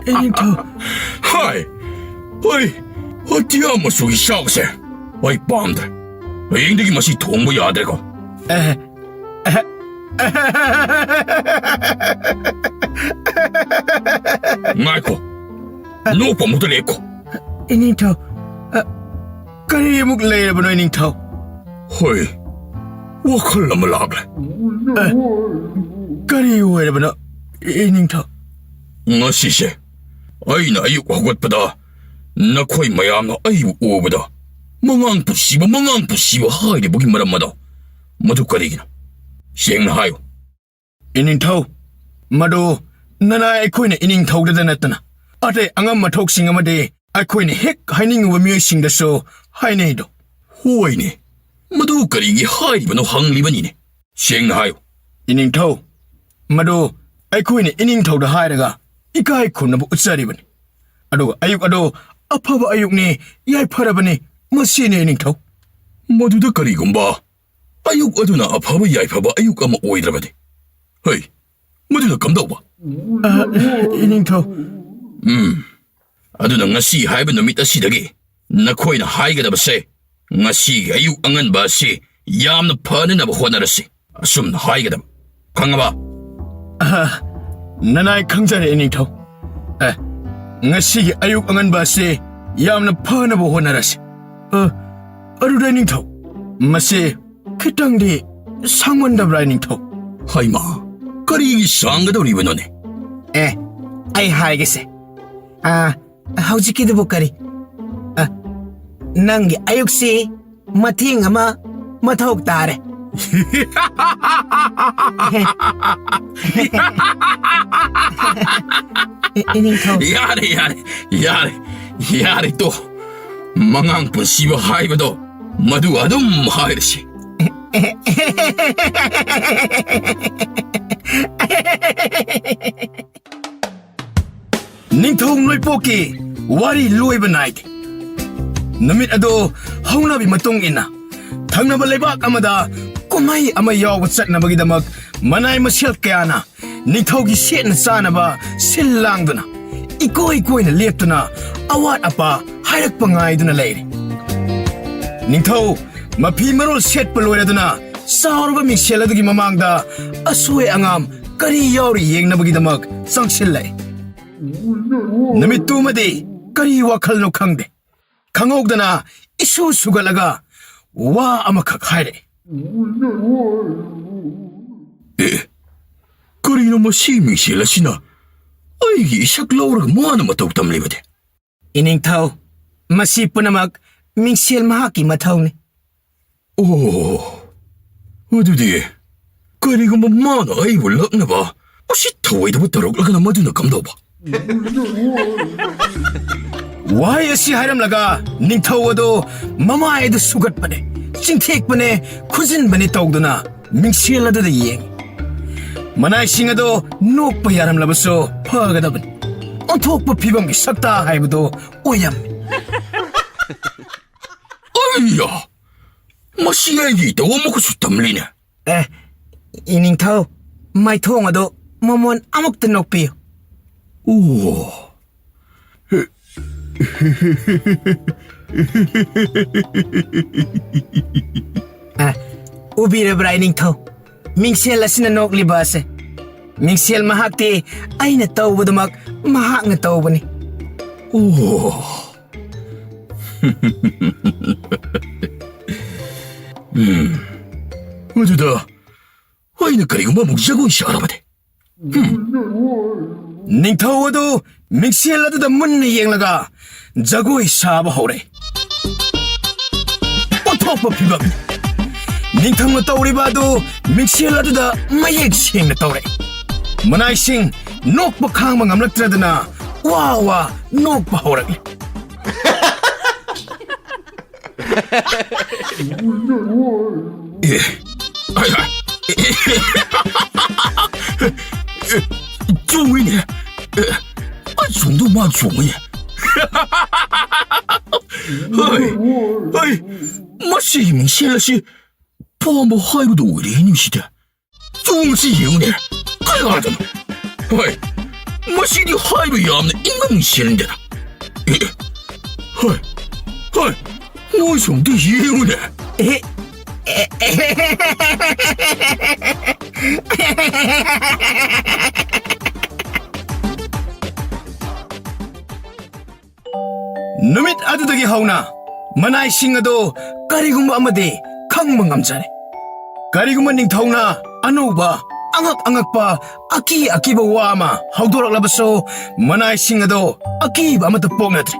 ꯏꯅꯤꯡꯊꯧ꯫ ꯍꯥꯏ! ꯍꯣꯏ! ꯍꯣꯏ, ꯑꯇꯤꯌꯥ ꯃꯆꯨꯒꯤ ꯆꯥꯛꯁꯦ ꯑꯩ ꯄꯥꯝꯗ꯭ꯔꯦ꯫ ꯍꯌꯦꯡꯗꯒꯤ ꯃꯁꯤ ꯊꯣꯡꯕ ꯌꯥꯗ꯭ꯔꯦꯀꯣ꯫ ꯑꯦ, ꯉꯥꯏꯈꯣ꯫ ꯅꯣꯛꯄ ꯑꯃꯨꯛꯇ ꯂꯦꯞꯈꯣ꯫ ꯏꯅꯤꯡꯊꯧ, ꯑ, ꯀꯔꯤ ꯑꯃꯨꯛ ꯂꯩꯔꯕꯅꯣ, ꯏꯅꯤꯡꯊꯧ? ꯍꯣꯏ, ꯋꯥꯈꯜ ꯑꯃ ꯂꯥꯛꯂꯦ꯫ ꯑ, ꯀꯔꯤ ꯑꯣꯏꯔꯕꯅꯣ, ꯏꯅꯤꯡꯊꯧ? ꯉꯁꯤꯁꯦ ꯑꯩꯅ ꯑꯌꯨꯛ ꯍꯧꯒꯠꯄꯗ ꯅꯈꯣꯏ ꯃꯌꯥꯝꯅ ꯑꯩꯕꯨ ꯎꯕꯗ "ꯃꯉꯥꯡ ꯄꯨꯟꯁꯤꯕ, ꯃꯉꯥꯡ ꯄꯨꯟꯁꯤꯕ" ꯍꯥꯏꯔꯤꯕꯒꯤ ꯃꯔꯝ ꯑꯗꯣ, ꯃꯗꯨ ꯀꯔꯤꯒꯤꯅꯣ? ꯁꯦꯡꯅ ꯍꯥꯏꯌꯨ꯫ ꯏꯅꯤꯡꯊꯧ, ꯃꯗꯨ ꯅꯅꯥꯏ ꯑꯩꯈꯣꯏꯅ ꯏꯅꯤꯡꯊꯧꯗꯗ ꯅꯠꯇꯅ ꯑꯇꯩ ꯑꯉꯝ ꯑꯊꯧꯁꯤꯡ ꯑꯃꯗꯤ ꯑꯩꯈꯣꯏꯅ ꯍꯦꯛ ꯍꯥꯏꯅꯤꯡꯉꯨꯕ ꯃꯤꯑꯣꯏꯁꯤꯡꯗꯁꯨ ꯍꯥꯏꯅꯩꯗꯣ꯫ ꯍꯣꯏꯅꯦ, ꯃꯗꯨ ꯀꯔꯤꯒꯤ ꯍꯥꯏꯔꯤꯕꯅꯣ ꯍꯪꯂꯤꯕꯅꯤꯅꯦ꯫ ꯁꯦꯡꯅ ꯍꯥꯏꯌꯨ꯫ ꯏꯅꯤꯡꯊꯧ, ꯃꯗꯨ ꯑꯩꯈꯣꯏꯅ ꯏꯅꯤꯡꯊꯧꯗ ꯍꯥꯏꯔꯒ ꯏꯀꯥꯏ ꯈꯨꯝꯅꯕ ꯎꯠꯆꯔꯤꯕꯅꯤ꯫ ꯑꯗꯨꯒ ꯑꯌꯨꯛ ꯑꯗꯨ ꯑꯐꯕ ꯑꯌꯨꯛꯅꯤ, ꯌꯥꯏꯐꯔꯕꯅꯤ, ꯃꯁꯤꯅꯤ ꯏꯅꯤꯡꯊꯧ꯫ ꯃꯗꯨꯗ ꯀꯔꯤꯒꯨꯝꯕ ꯑꯌꯨꯛ ꯑꯗꯨꯅ ꯑꯐꯕ ꯌꯥꯏꯐꯕ ꯑꯌꯨꯛ ꯑꯃ ꯑꯣꯏꯗ꯭ꯔꯕꯗꯤ, ꯍꯩ, ꯃꯗꯨꯅ ꯀꯝꯗꯧꯕ? ꯑ, ꯏꯅꯤꯡꯊꯧ꯫ ꯎꯝ, ꯑꯗꯨꯅ ꯉꯁꯤ ꯍꯥꯏꯕ ꯅꯨꯃꯤꯠ ꯑꯁꯤꯗꯒꯤ ꯅꯈꯣꯏꯅ ꯍꯥꯏꯒꯗꯕꯁꯦ, "ꯉꯁꯤꯒꯤ ꯑꯌꯨꯛ ꯑꯉꯟꯕ ꯑꯁꯤ ꯌꯥꯝꯅ ꯐꯅꯅꯕ ꯍꯣꯠꯅꯔꯁꯤ", ꯑꯁꯨꯝꯅ ꯍꯥꯏꯒꯗꯕ꯫ ꯈꯪꯉꯕ? ꯑꯍ, ꯅꯅꯥꯏ ꯈꯪꯖꯔꯦ, ꯏꯅꯤꯡꯊꯧ꯫ ꯑꯦ, ꯉꯁꯤꯒꯤ ꯑꯌꯨꯛ ꯑꯉꯟꯕ ꯑꯁꯤ ꯌꯥꯝꯅ ꯐꯅꯕ ꯍꯣꯠꯅꯔꯁꯤ꯫ ꯑ, ꯑꯗꯨꯗ, ꯏꯅꯤꯡꯊꯧ, ꯃꯁꯤ ꯈꯤꯇꯪꯗꯤ ꯁꯥꯡꯃꯟꯗꯕ꯭ꯔꯥ, ꯏꯅꯤꯡꯊꯧ? ꯍꯩꯃꯥ, ꯀꯔꯤꯒꯤ ꯁꯥꯡꯒꯗꯧꯔꯤꯕꯅꯣꯅꯦ? ꯑꯦ, ꯑꯩ ꯍꯥꯏꯒꯦꯁꯦ꯫ ꯑ, ꯍꯧꯖꯤꯛꯀꯤꯗꯨꯕꯨ ꯀꯔꯤ? ꯑ, ꯅꯪꯒꯤ ꯑꯌꯨꯛꯁꯤ ꯃꯇꯦꯡ ꯑꯃ ꯃꯊꯧ ꯇꯥꯔꯦ꯫ ꯏ-, ꯏꯅꯤꯡꯊꯧ꯫ ꯌꯥꯔꯦ, ꯌꯥꯔꯦ, ꯌꯥꯔꯦ, ꯌꯥꯔꯦ, ꯇꯣ꯫ ꯃꯉꯥꯡ ꯄꯨꯟꯁꯤꯕ ꯍꯥꯏꯕꯗꯣ ꯃꯗꯨ ꯑꯗꯨꯝ ꯍꯥꯏꯔꯁꯤ꯫ ꯅꯤꯡꯊꯧ ꯂꯣꯏꯄꯣꯛꯀꯤ ꯋꯥꯔꯤ ꯂꯣꯏꯕ ꯅꯥꯏꯗꯦ꯫ ꯅꯨꯃꯤꯠ ꯑꯗꯨ ꯍꯧꯅꯕꯤ ꯃꯇꯨꯡ ꯏꯟꯅ ꯊꯪꯅꯕ ꯂꯩꯕꯥꯛ ꯑꯃꯗ ꯀꯨꯝꯍꯩ ꯑꯃ ꯌꯥꯎꯕ ꯆꯠꯅꯕꯒꯤꯗꯃꯛ ꯃꯅꯥꯏ ꯃꯁꯦꯜ ꯀꯌꯥꯅ ꯅꯤꯡꯊꯧꯒꯤ ꯁꯦꯠꯅ ꯆꯥꯅꯕ ꯁꯤꯜ ꯂꯥꯡꯗꯨꯅ ꯏꯀꯣꯏ ꯀꯣꯏꯅ ꯂꯦꯞꯇꯨꯅ ꯑꯋꯥꯠ ꯑꯄꯥ ꯍꯥꯏꯔꯛꯄ ꯉꯥꯏꯗꯨꯅ ꯂꯩꯔꯤ꯫ ꯅꯤꯡꯊꯧ ꯃꯐꯤ ꯃꯔꯣꯜ ꯁꯦꯠꯄ ꯂꯣꯏꯔꯗꯨꯅ ꯆꯥꯎꯔꯕ ꯃꯤꯡꯁꯦꯜ ꯑꯗꯨꯒꯤ ꯃꯃꯥꯡꯗ ꯑꯁꯣꯏ ꯑꯉꯥꯝ ꯀꯔꯤ ꯌꯥꯎꯔꯤ ꯌꯦꯡꯅꯕꯒꯤꯗꯃꯛ ꯆꯪꯁꯤꯜꯂꯛꯏ꯫ ꯅꯨꯃꯤꯠꯇꯨꯃꯗꯤ ꯀꯔꯤ ꯋꯥꯈꯜꯅꯣ ꯈꯪꯗꯦ꯫ ꯈꯪꯍꯧꯗꯅ ꯏꯁꯨ ꯁꯨꯒꯠꯂꯒ ꯋꯥ ꯑꯃꯈꯛ ꯍꯥꯏꯔꯛꯏ꯫ ꯑꯦ, ꯀꯔꯤꯅꯣ ꯃꯁꯤ ꯃꯤꯡꯁꯦꯜ ꯑꯁꯤꯅ ꯑꯩꯒꯤ ꯏꯁꯛ ꯂꯧꯔꯒ ꯃꯥꯅ ꯃꯇꯧ ꯇꯝꯂꯤꯕꯗꯤ? ꯏꯅꯤꯡꯊꯧ, ꯃꯁꯤ ꯄꯨꯝꯅꯃꯛ ꯃꯤꯡꯁꯦꯜ ꯃꯍꯥꯛꯀꯤ ꯃꯊꯧꯅꯤ꯫ ꯑꯣ, ꯑꯗꯨꯗꯤ ꯀꯔꯤꯒꯨꯝꯕ ꯃꯥꯅ ꯑꯩꯕꯨ ꯂꯛꯅꯕ ꯎꯁꯤꯠ ꯊꯑꯣꯏꯗꯕ ꯇꯧꯔꯛꯂꯒꯅ ꯃꯗꯨꯅ ꯀꯝꯗꯧꯕ? ꯋꯥꯍꯩ ꯑꯁꯤ ꯍꯥꯏꯔꯝꯂꯒ ꯅꯤꯡꯊꯧ ꯑꯗꯨ ꯃꯃꯥꯏ ꯑꯗꯨ ꯁꯨꯒꯠꯄꯅꯦ, ꯆꯤꯡꯊꯦꯛꯄꯅꯦ, ꯈꯨꯖꯤꯟꯕꯅꯦ ꯇꯧꯗꯨꯅ ꯃꯤꯡꯁꯦꯜ ꯑꯗꯨꯗ ꯌꯦꯡꯉꯤ꯫ ꯃꯅꯥꯏꯁꯤꯡ ꯑꯗꯨ ꯅꯣꯛꯄ ꯌꯥꯔꯝꯂꯕꯁꯨ ꯐꯒꯗꯕꯅꯤ꯫ ꯑꯣꯟꯊꯣꯛꯄ ꯐꯤꯕꯝꯒꯤ ꯁꯛꯇꯥ ꯍꯥꯏꯕꯗꯨ ꯑꯣꯏꯔꯝꯃꯤ꯫ ꯑꯩꯌꯥ! ꯃꯁꯤ ꯑꯩꯒꯤ ꯏꯇꯧ ꯑꯃꯨꯛꯀꯁꯨ ꯇꯝꯂꯤꯅꯦ꯫ ꯑꯦ, ꯏꯅꯤꯡꯊꯧ, ꯃꯥꯏꯊꯣꯡ ꯑꯗꯨ ꯃꯃꯣꯟ ꯑꯃꯨꯛꯇ ꯅꯣꯛꯄꯤꯌꯨ꯫ ꯑꯣ꯫ ꯑꯦ, ꯎꯕꯤꯔꯕ꯭ꯔꯥ, ꯏꯅꯤꯡꯊꯧ? ꯃꯤꯡꯁꯦꯜ ꯑꯁꯤꯅ ꯅꯣꯛꯂꯤꯕ ꯑꯁꯦ꯫ ꯃꯤꯡꯁꯦꯜ ꯃꯍꯥꯛꯇꯤ ꯑꯩꯅ ꯇꯧꯕꯗꯨꯃꯛ ꯃꯍꯥꯛꯅ ꯇꯧꯕꯅꯤ꯫ ꯑꯣ꯫ ꯎꯝ꯫ ꯑꯗꯨꯗ ꯑꯩꯅ ꯀꯔꯤꯒꯨꯝꯕ ꯑꯃꯨꯛ ꯖꯒꯣꯏ ꯁꯥꯔꯕꯗꯤ? ꯍꯝ꯫ ꯅꯤꯡꯊꯧ ꯑꯗꯨ ꯃꯤꯡꯁꯦꯜ ꯑꯗꯨꯗ ꯃꯨꯟꯅ ꯌꯦꯡꯂꯒ ꯖꯒꯣꯏ ꯁꯥꯕ ꯍꯧꯔꯦ꯫ ꯑꯣꯟꯊꯣꯛꯄ ꯐꯤꯕꯝꯅꯤ꯫ ꯅꯤꯡꯊꯧꯅ ꯇꯧꯔꯤꯕ ꯑꯗꯨ ꯃꯤꯡꯁꯦꯜ ꯑꯗꯨꯗ ꯃꯌꯦꯛ ꯁꯦꯡꯅ ꯇꯧꯔꯦ꯫ ꯃꯅꯥꯏꯁꯤꯡ ꯅꯣꯛꯄ ꯈꯥꯡꯕ ꯉꯝꯂꯛꯇ꯭ꯔꯗꯅ ꯋꯥ ꯋꯥ ꯅꯣꯛꯄ ꯍꯧꯔꯛꯂꯤ꯫ ꯑꯦ, ꯑꯩ, ꯑꯩ, ꯑꯦ, ꯆꯣꯡꯉꯤꯅꯦ꯫ ꯑꯦ, ꯑꯩ ꯆꯣꯡꯗꯧ ꯃꯥ ꯆꯣꯡꯉꯤꯅꯦ꯫ ꯍꯩ, ꯍꯩ, ꯃꯁꯤꯒꯤ ꯃꯤꯡꯁꯦꯜ ꯑꯁꯤ ꯄꯥꯝꯕ ꯍꯥꯏꯕꯗꯨ ꯑꯣꯏꯔꯦꯅꯦ ꯁꯤꯗ꯫ ꯆꯣꯡꯁꯤ ꯌꯦꯡꯉꯨꯅꯦ, ꯀꯌꯥꯗꯅꯣ? ꯍꯣꯏ, ꯃꯁꯤꯗꯤ ꯍꯥꯏꯕ ꯌꯥꯝꯅ ꯏꯪꯕ ꯃꯤꯡꯁꯦꯜꯅꯤꯗꯅ꯫ ꯑꯦ, ꯍꯣꯏ, ꯍꯣꯏ, ꯅꯣꯏꯁꯨ ꯑꯝꯇ ꯌꯦꯡꯉꯨꯅꯦ꯫ ꯑꯦꯍꯦ, ꯑꯦ, ꯑꯦ, ꯅꯨꯃꯤꯠ ꯑꯗꯨꯗꯒꯤ ꯍꯧꯅ ꯃꯅꯥꯏꯁꯤꯡ ꯑꯗꯨ ꯀꯔꯤꯒꯨꯝꯕ ꯑꯃꯗꯤ ꯈꯪꯕ ꯉꯝꯖꯔꯦ꯫ ꯀꯔꯤꯒꯨꯝꯕ ꯅꯤꯡꯊꯧꯅ ꯑꯅꯧꯕ, ꯑꯉꯛ ꯑꯉꯛꯄ, ꯑꯀꯤ ꯑꯀꯤꯕ ꯋꯥ ꯑꯃ ꯍꯧꯗꯣꯔꯛꯂꯕꯁꯨ, ꯃꯅꯥꯏꯁꯤꯡ ꯑꯗꯨ ꯑꯀꯤꯕ ꯑꯃꯠꯇ ꯄꯣꯛꯅꯗ꯭ꯔꯦ꯫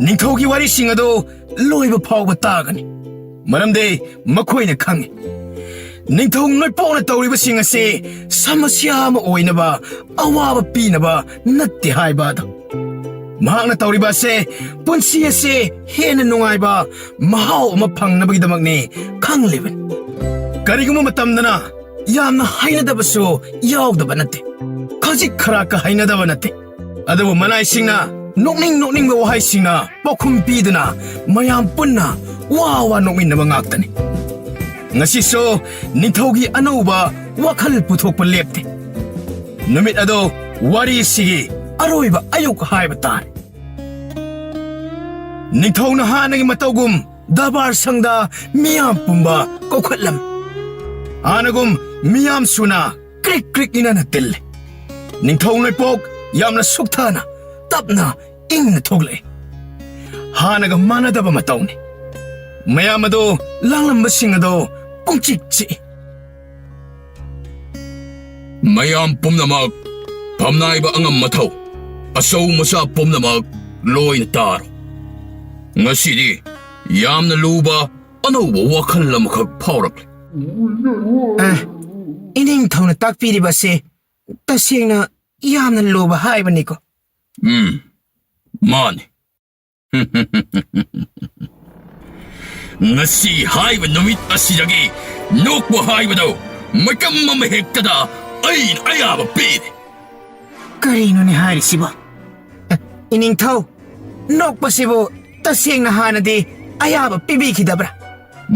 ꯅꯤꯡꯊꯧꯒꯤ ꯋꯥꯔꯤꯁꯤꯡ ꯑꯗꯨ ꯂꯣꯏꯕ ꯐꯥꯎꯕ ꯇꯥꯒꯅꯤ, ꯃꯔꯝꯗꯤ ꯃꯈꯣꯏꯅ ꯈꯪꯏ, ꯅꯤꯡꯊꯧ ꯅꯣꯏꯄꯣꯛꯅ ꯇꯧꯔꯤꯕꯁꯤꯡ ꯑꯁꯤ ꯁꯃꯁ꯭ꯌꯥ ꯑꯃ ꯑꯣꯏꯅꯕ, ꯑꯋꯥꯕ ꯄꯤꯅꯕ ꯅꯠꯇꯦ ꯍꯥꯏꯕ ꯑꯗꯨ꯫ ꯃꯍꯥꯛꯅ ꯇꯧꯔꯤꯕ ꯑꯁꯦ ꯄꯨꯟꯁꯤ ꯑꯁꯦ ꯍꯦꯟꯅ ꯅꯨꯡꯉꯥꯏꯕ ꯃꯍꯥꯎ ꯑꯃ ꯐꯪꯅꯕꯒꯤꯗꯃꯛꯅꯤ ꯈꯪꯂꯤꯕꯅꯤ꯫ ꯀꯔꯤꯒꯨꯝꯕ ꯃꯇꯝꯗꯅ ꯌꯥꯝꯅ ꯍꯩꯅꯗꯕꯁꯨ ꯌꯥꯎꯗꯕ ꯅꯠꯇꯦ, ꯈꯖꯤꯛ ꯈꯔꯥꯛꯀ ꯍꯩꯅꯗꯕ ꯅꯠꯇꯦ꯫ ꯑꯗꯨꯕꯨ ꯃꯅꯥꯏꯁꯤꯡꯅ ꯅꯣꯛꯅꯤꯡ ꯅꯣꯛꯅꯤꯡꯕ ꯋꯥꯍꯩꯁꯤꯡꯅ ꯄꯥꯎꯈꯨꯝ ꯄꯤꯗꯨꯅ ꯃꯌꯥꯝ ꯄꯨꯟꯅ ꯋꯥ ꯋꯥ ꯅꯣꯛꯃꯤꯟꯅꯕ ꯉꯥꯛꯇꯅꯤ꯫ ꯉꯁꯤꯁꯨ ꯅꯤꯡꯊꯧꯒꯤ ꯑꯅꯧꯕ ꯋꯥꯈꯜ ꯄꯨꯊꯣꯛꯄ ꯂꯦꯞꯇꯦ꯫ ꯅꯨꯃꯤꯠ ꯑꯗꯣ ꯋꯥꯔꯤꯁꯤꯒꯤ ꯑꯔꯣꯏꯕ ꯑꯌꯨꯛ ꯍꯥꯏꯕ ꯇꯥꯔꯦ꯫ ꯅꯤꯡꯊꯧꯅ ꯍꯥꯟꯅꯒꯤ ꯃꯇꯧꯒꯨꯝ ꯗꯔꯕꯥꯔ ꯁꯪꯗ ꯃꯤꯌꯥꯝ ꯄꯨꯝꯕ ꯀꯧꯈꯠꯂꯝꯃꯤ꯫ ꯍꯥꯟꯅꯒꯨꯝ ꯃꯤꯌꯥꯝ ꯁꯨꯅ ꯀ꯭ꯔꯤꯛ ꯀ꯭ꯔꯤꯛ ꯏꯅꯅ ꯇꯤꯜꯂꯤ꯫ ꯅꯤꯡꯊꯧ ꯅꯣꯏꯄꯣꯛ ꯌꯥꯝꯅ ꯁꯨꯛꯊꯅ, ꯇꯞꯅ, ꯏꯪꯅ ꯊꯣꯛꯂꯛꯏ꯫ ꯍꯥꯟꯅꯒ ꯃꯥꯟꯅꯗꯕ ꯃꯇꯧꯅꯤ꯫ ꯃꯌꯥꯝ ꯑꯗꯣ, ꯂꯥꯡꯂꯝꯕꯁꯤꯡ ꯑꯗꯣ ꯄꯨꯡꯆꯤꯛ ꯆꯤꯛꯏ꯫ ꯃꯌꯥꯝ ꯄꯨꯝꯅꯃꯛ, ꯐꯝꯅꯥꯏꯕ ꯑꯉꯝ ꯃꯊꯧ, ꯑꯆꯧ ꯃꯆꯥ ꯄꯨꯝꯅꯃꯛ ꯂꯣꯏꯅ ꯇꯥꯔꯣ꯫ ꯉꯁꯤꯗꯤ ꯌꯥꯝꯅ ꯂꯨꯕ ꯑꯅꯧꯕ ꯋꯥꯈꯜ ꯑꯃꯈꯛ ꯐꯥꯎꯔꯛꯂꯦ꯫ ꯑꯦ, ꯏꯅꯤꯡꯊꯧꯅ ꯇꯥꯛꯄꯤꯔꯤꯕ ꯑꯁꯤ ꯇꯁꯦꯡꯅ ꯌꯥꯝꯅ ꯂꯨꯕ ꯍꯥꯏꯕꯅꯤꯀꯣ꯫ ꯎꯝ, ꯃꯥꯅꯤ꯫ ꯉꯁꯤ ꯍꯥꯏꯕ ꯅꯨꯃꯤꯠ ꯑꯁꯤꯗꯒꯤ ꯅꯣꯛꯄ ꯍꯥꯏꯕꯗꯨ ꯃꯇꯝ ꯑꯃ ꯍꯦꯛꯇꯗ ꯑꯩꯅ ꯑꯌꯥꯕ ꯄꯤꯔꯦ꯫ ꯀꯔꯤꯅꯣꯅꯦ ꯍꯥꯏꯔꯤꯁꯤꯕꯣ? ꯑꯦ, ꯏꯅꯤꯡꯊꯧ, ꯅꯣꯛꯄꯁꯤꯕꯨ ꯇꯁꯦꯡꯅ ꯍꯥꯟꯅꯗꯤ ꯑꯌꯥꯕ ꯄꯤꯕꯤꯈꯤꯗꯕ꯭ꯔꯥ?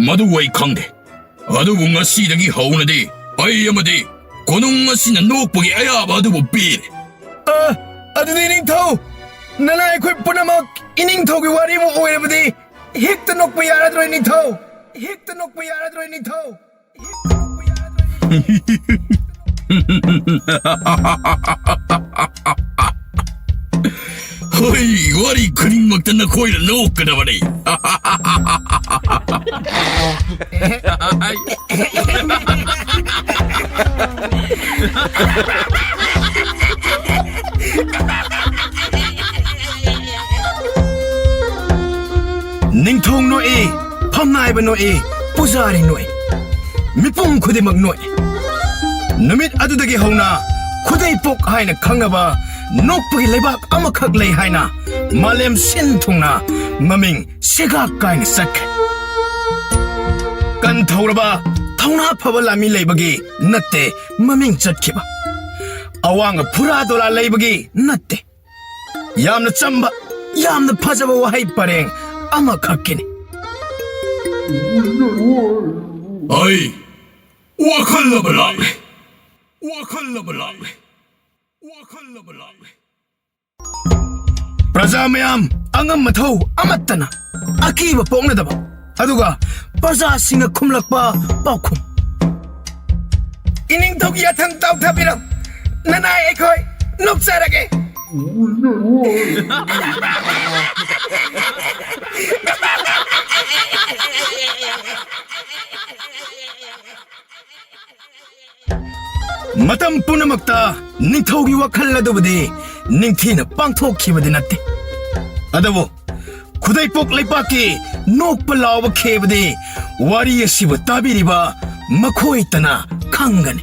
ꯃꯗꯨ ꯑꯩ ꯈꯪꯗꯦ꯫ ꯑꯗꯨꯕꯨ ꯉꯁꯤꯗꯒꯤ ꯍꯧꯅꯗꯤ ꯑꯩ ꯑꯃꯗꯤ ꯀꯣꯅꯨꯡ ꯑꯁꯤꯅ ꯅꯣꯛꯄꯒꯤ ꯑꯌꯥꯕ ꯑꯗꯨꯕꯨ ꯄꯤꯔꯦ꯫ ꯑ, ꯑꯗꯨꯗꯤ ꯅꯤꯡꯊꯧ, ꯅꯅꯥꯏ ꯑꯩꯈꯣꯏ ꯄꯨꯝꯅꯃꯛ ꯏꯅꯤꯡꯊꯧꯒꯤ ꯋꯥꯔꯤꯕꯨ ꯑꯣꯏꯔꯕꯗꯤ ꯍꯦꯛꯇ ꯅꯣꯛꯄ ꯌꯥꯔꯗ꯭ꯔꯣꯏ ꯅꯤꯡꯊꯧ? ꯍꯦꯛꯇ ꯅꯣꯛꯄ ꯌꯥꯔꯗ꯭ꯔꯣꯏ ꯅꯤꯡꯊꯧ? ꯍꯦꯛꯇ ꯅꯣꯛꯄ ꯌꯥꯔꯗ꯭ꯔꯣꯏ ꯅꯤꯡꯊꯧ? ꯍꯣꯏ, ꯋꯥꯔꯤ ꯈꯨꯗꯤꯡꯃꯛꯇ ꯅꯈꯣꯏꯅ ꯅꯣꯛꯀꯗꯕꯅꯤ꯫ ꯅꯤꯡꯊꯧ ꯅꯣꯛꯏ, ꯐꯝꯅꯥꯏꯕ ꯅꯣꯛꯏ, ꯄꯨꯖꯥꯔꯤ ꯅꯣꯛꯏ, ꯃꯤꯄꯨꯝ ꯈꯨꯗꯤꯡꯃꯛ ꯅꯣꯛꯏ꯫ ꯅꯨꯃꯤꯠ ꯑꯗꯨꯗꯒꯤ ꯍꯧꯅ ꯈꯨꯗꯩꯄꯣꯛ ꯍꯥꯏꯅ ꯈꯪꯅꯕ ꯅꯣꯛꯄꯒꯤ ꯂꯩꯕꯥꯛ ꯑꯃꯈꯛ ꯂꯩ ꯍꯥꯏꯅ ꯃꯥꯂꯦꯝ ꯁꯤꯟ ꯊꯨꯡꯅ ꯃꯃꯤꯡ ꯁꯦꯒꯥꯛ ꯀꯥꯏꯅ ꯆꯠꯈ꯭ꯔꯦ꯫ ꯀꯟꯊꯧꯔꯕ ꯊꯧꯅꯥ ꯐꯕ ꯂꯥꯟꯃꯤ ꯂꯩꯕꯒꯤ ꯅꯠꯇꯦ ꯃꯃꯤꯡ ꯆꯠꯈꯤꯕ꯫ ꯑꯋꯥꯡꯕ ꯐꯨꯔꯥ ꯗꯣꯂꯥ ꯂꯩꯕꯒꯤ ꯅꯠꯇꯦ꯫ ꯌꯥꯝꯅ ꯆꯝꯕ, ꯌꯥꯝꯅ ꯐꯖꯕ ꯋꯥꯍꯩ ꯄꯔꯦꯡ ꯑꯃꯈꯛꯀꯤꯅꯤ꯫ ꯑꯩ ꯋꯥꯈꯜ ꯑꯃ ꯂꯥꯛꯂꯦ꯫ ꯋꯥꯈꯜ ꯑꯃ ꯂꯥꯛꯂꯦ꯫ ꯋꯥꯈꯜ ꯑꯃ ꯂꯥꯛꯂꯦ꯫ ꯄ꯭ꯔꯖꯥ ꯃꯌꯥꯝ ꯑꯉꯝ ꯑꯊꯧ ꯑꯃꯠꯇꯅ ꯑꯀꯤꯕ ꯄꯣꯛꯅꯗꯕ, ꯑꯗꯨꯒ ꯄ꯭ꯔꯖꯥꯁꯤꯡꯅ ꯈꯨꯝꯂꯛꯄ ꯄꯥꯎꯈꯨꯝ꯫ ꯏꯅꯤꯡꯊꯧꯒꯤ ꯌꯥꯊꯪ ꯇꯥꯎꯊꯕꯤꯔꯝ, ꯅꯅꯥꯏ ꯑꯩꯈꯣꯏ ꯅꯣꯛꯆꯔꯒꯦ꯫ ꯃꯇꯝ ꯄꯨꯝꯅꯃꯛꯇ ꯅꯤꯡꯊꯧꯒꯤ ꯋꯥꯈꯜ ꯑꯗꯨꯕꯨꯗꯤ ꯅꯤꯡꯊꯤꯅ ꯄꯥꯡꯊꯣꯛꯈꯤꯕꯗꯤ ꯅꯠꯇꯦ꯫ ꯑꯗꯨꯕꯨ ꯈꯨꯗꯩꯄꯣꯛ ꯂꯩꯄꯥꯛꯀꯤ ꯅꯣꯛꯄ ꯂꯥꯎꯕ ꯈꯦꯕꯗꯤ ꯋꯥꯔꯤ ꯑꯁꯤꯕꯨ ꯇꯥꯕꯤꯔꯤꯕ ꯃꯈꯣꯏꯇꯅ ꯈꯪꯒꯅꯤ꯫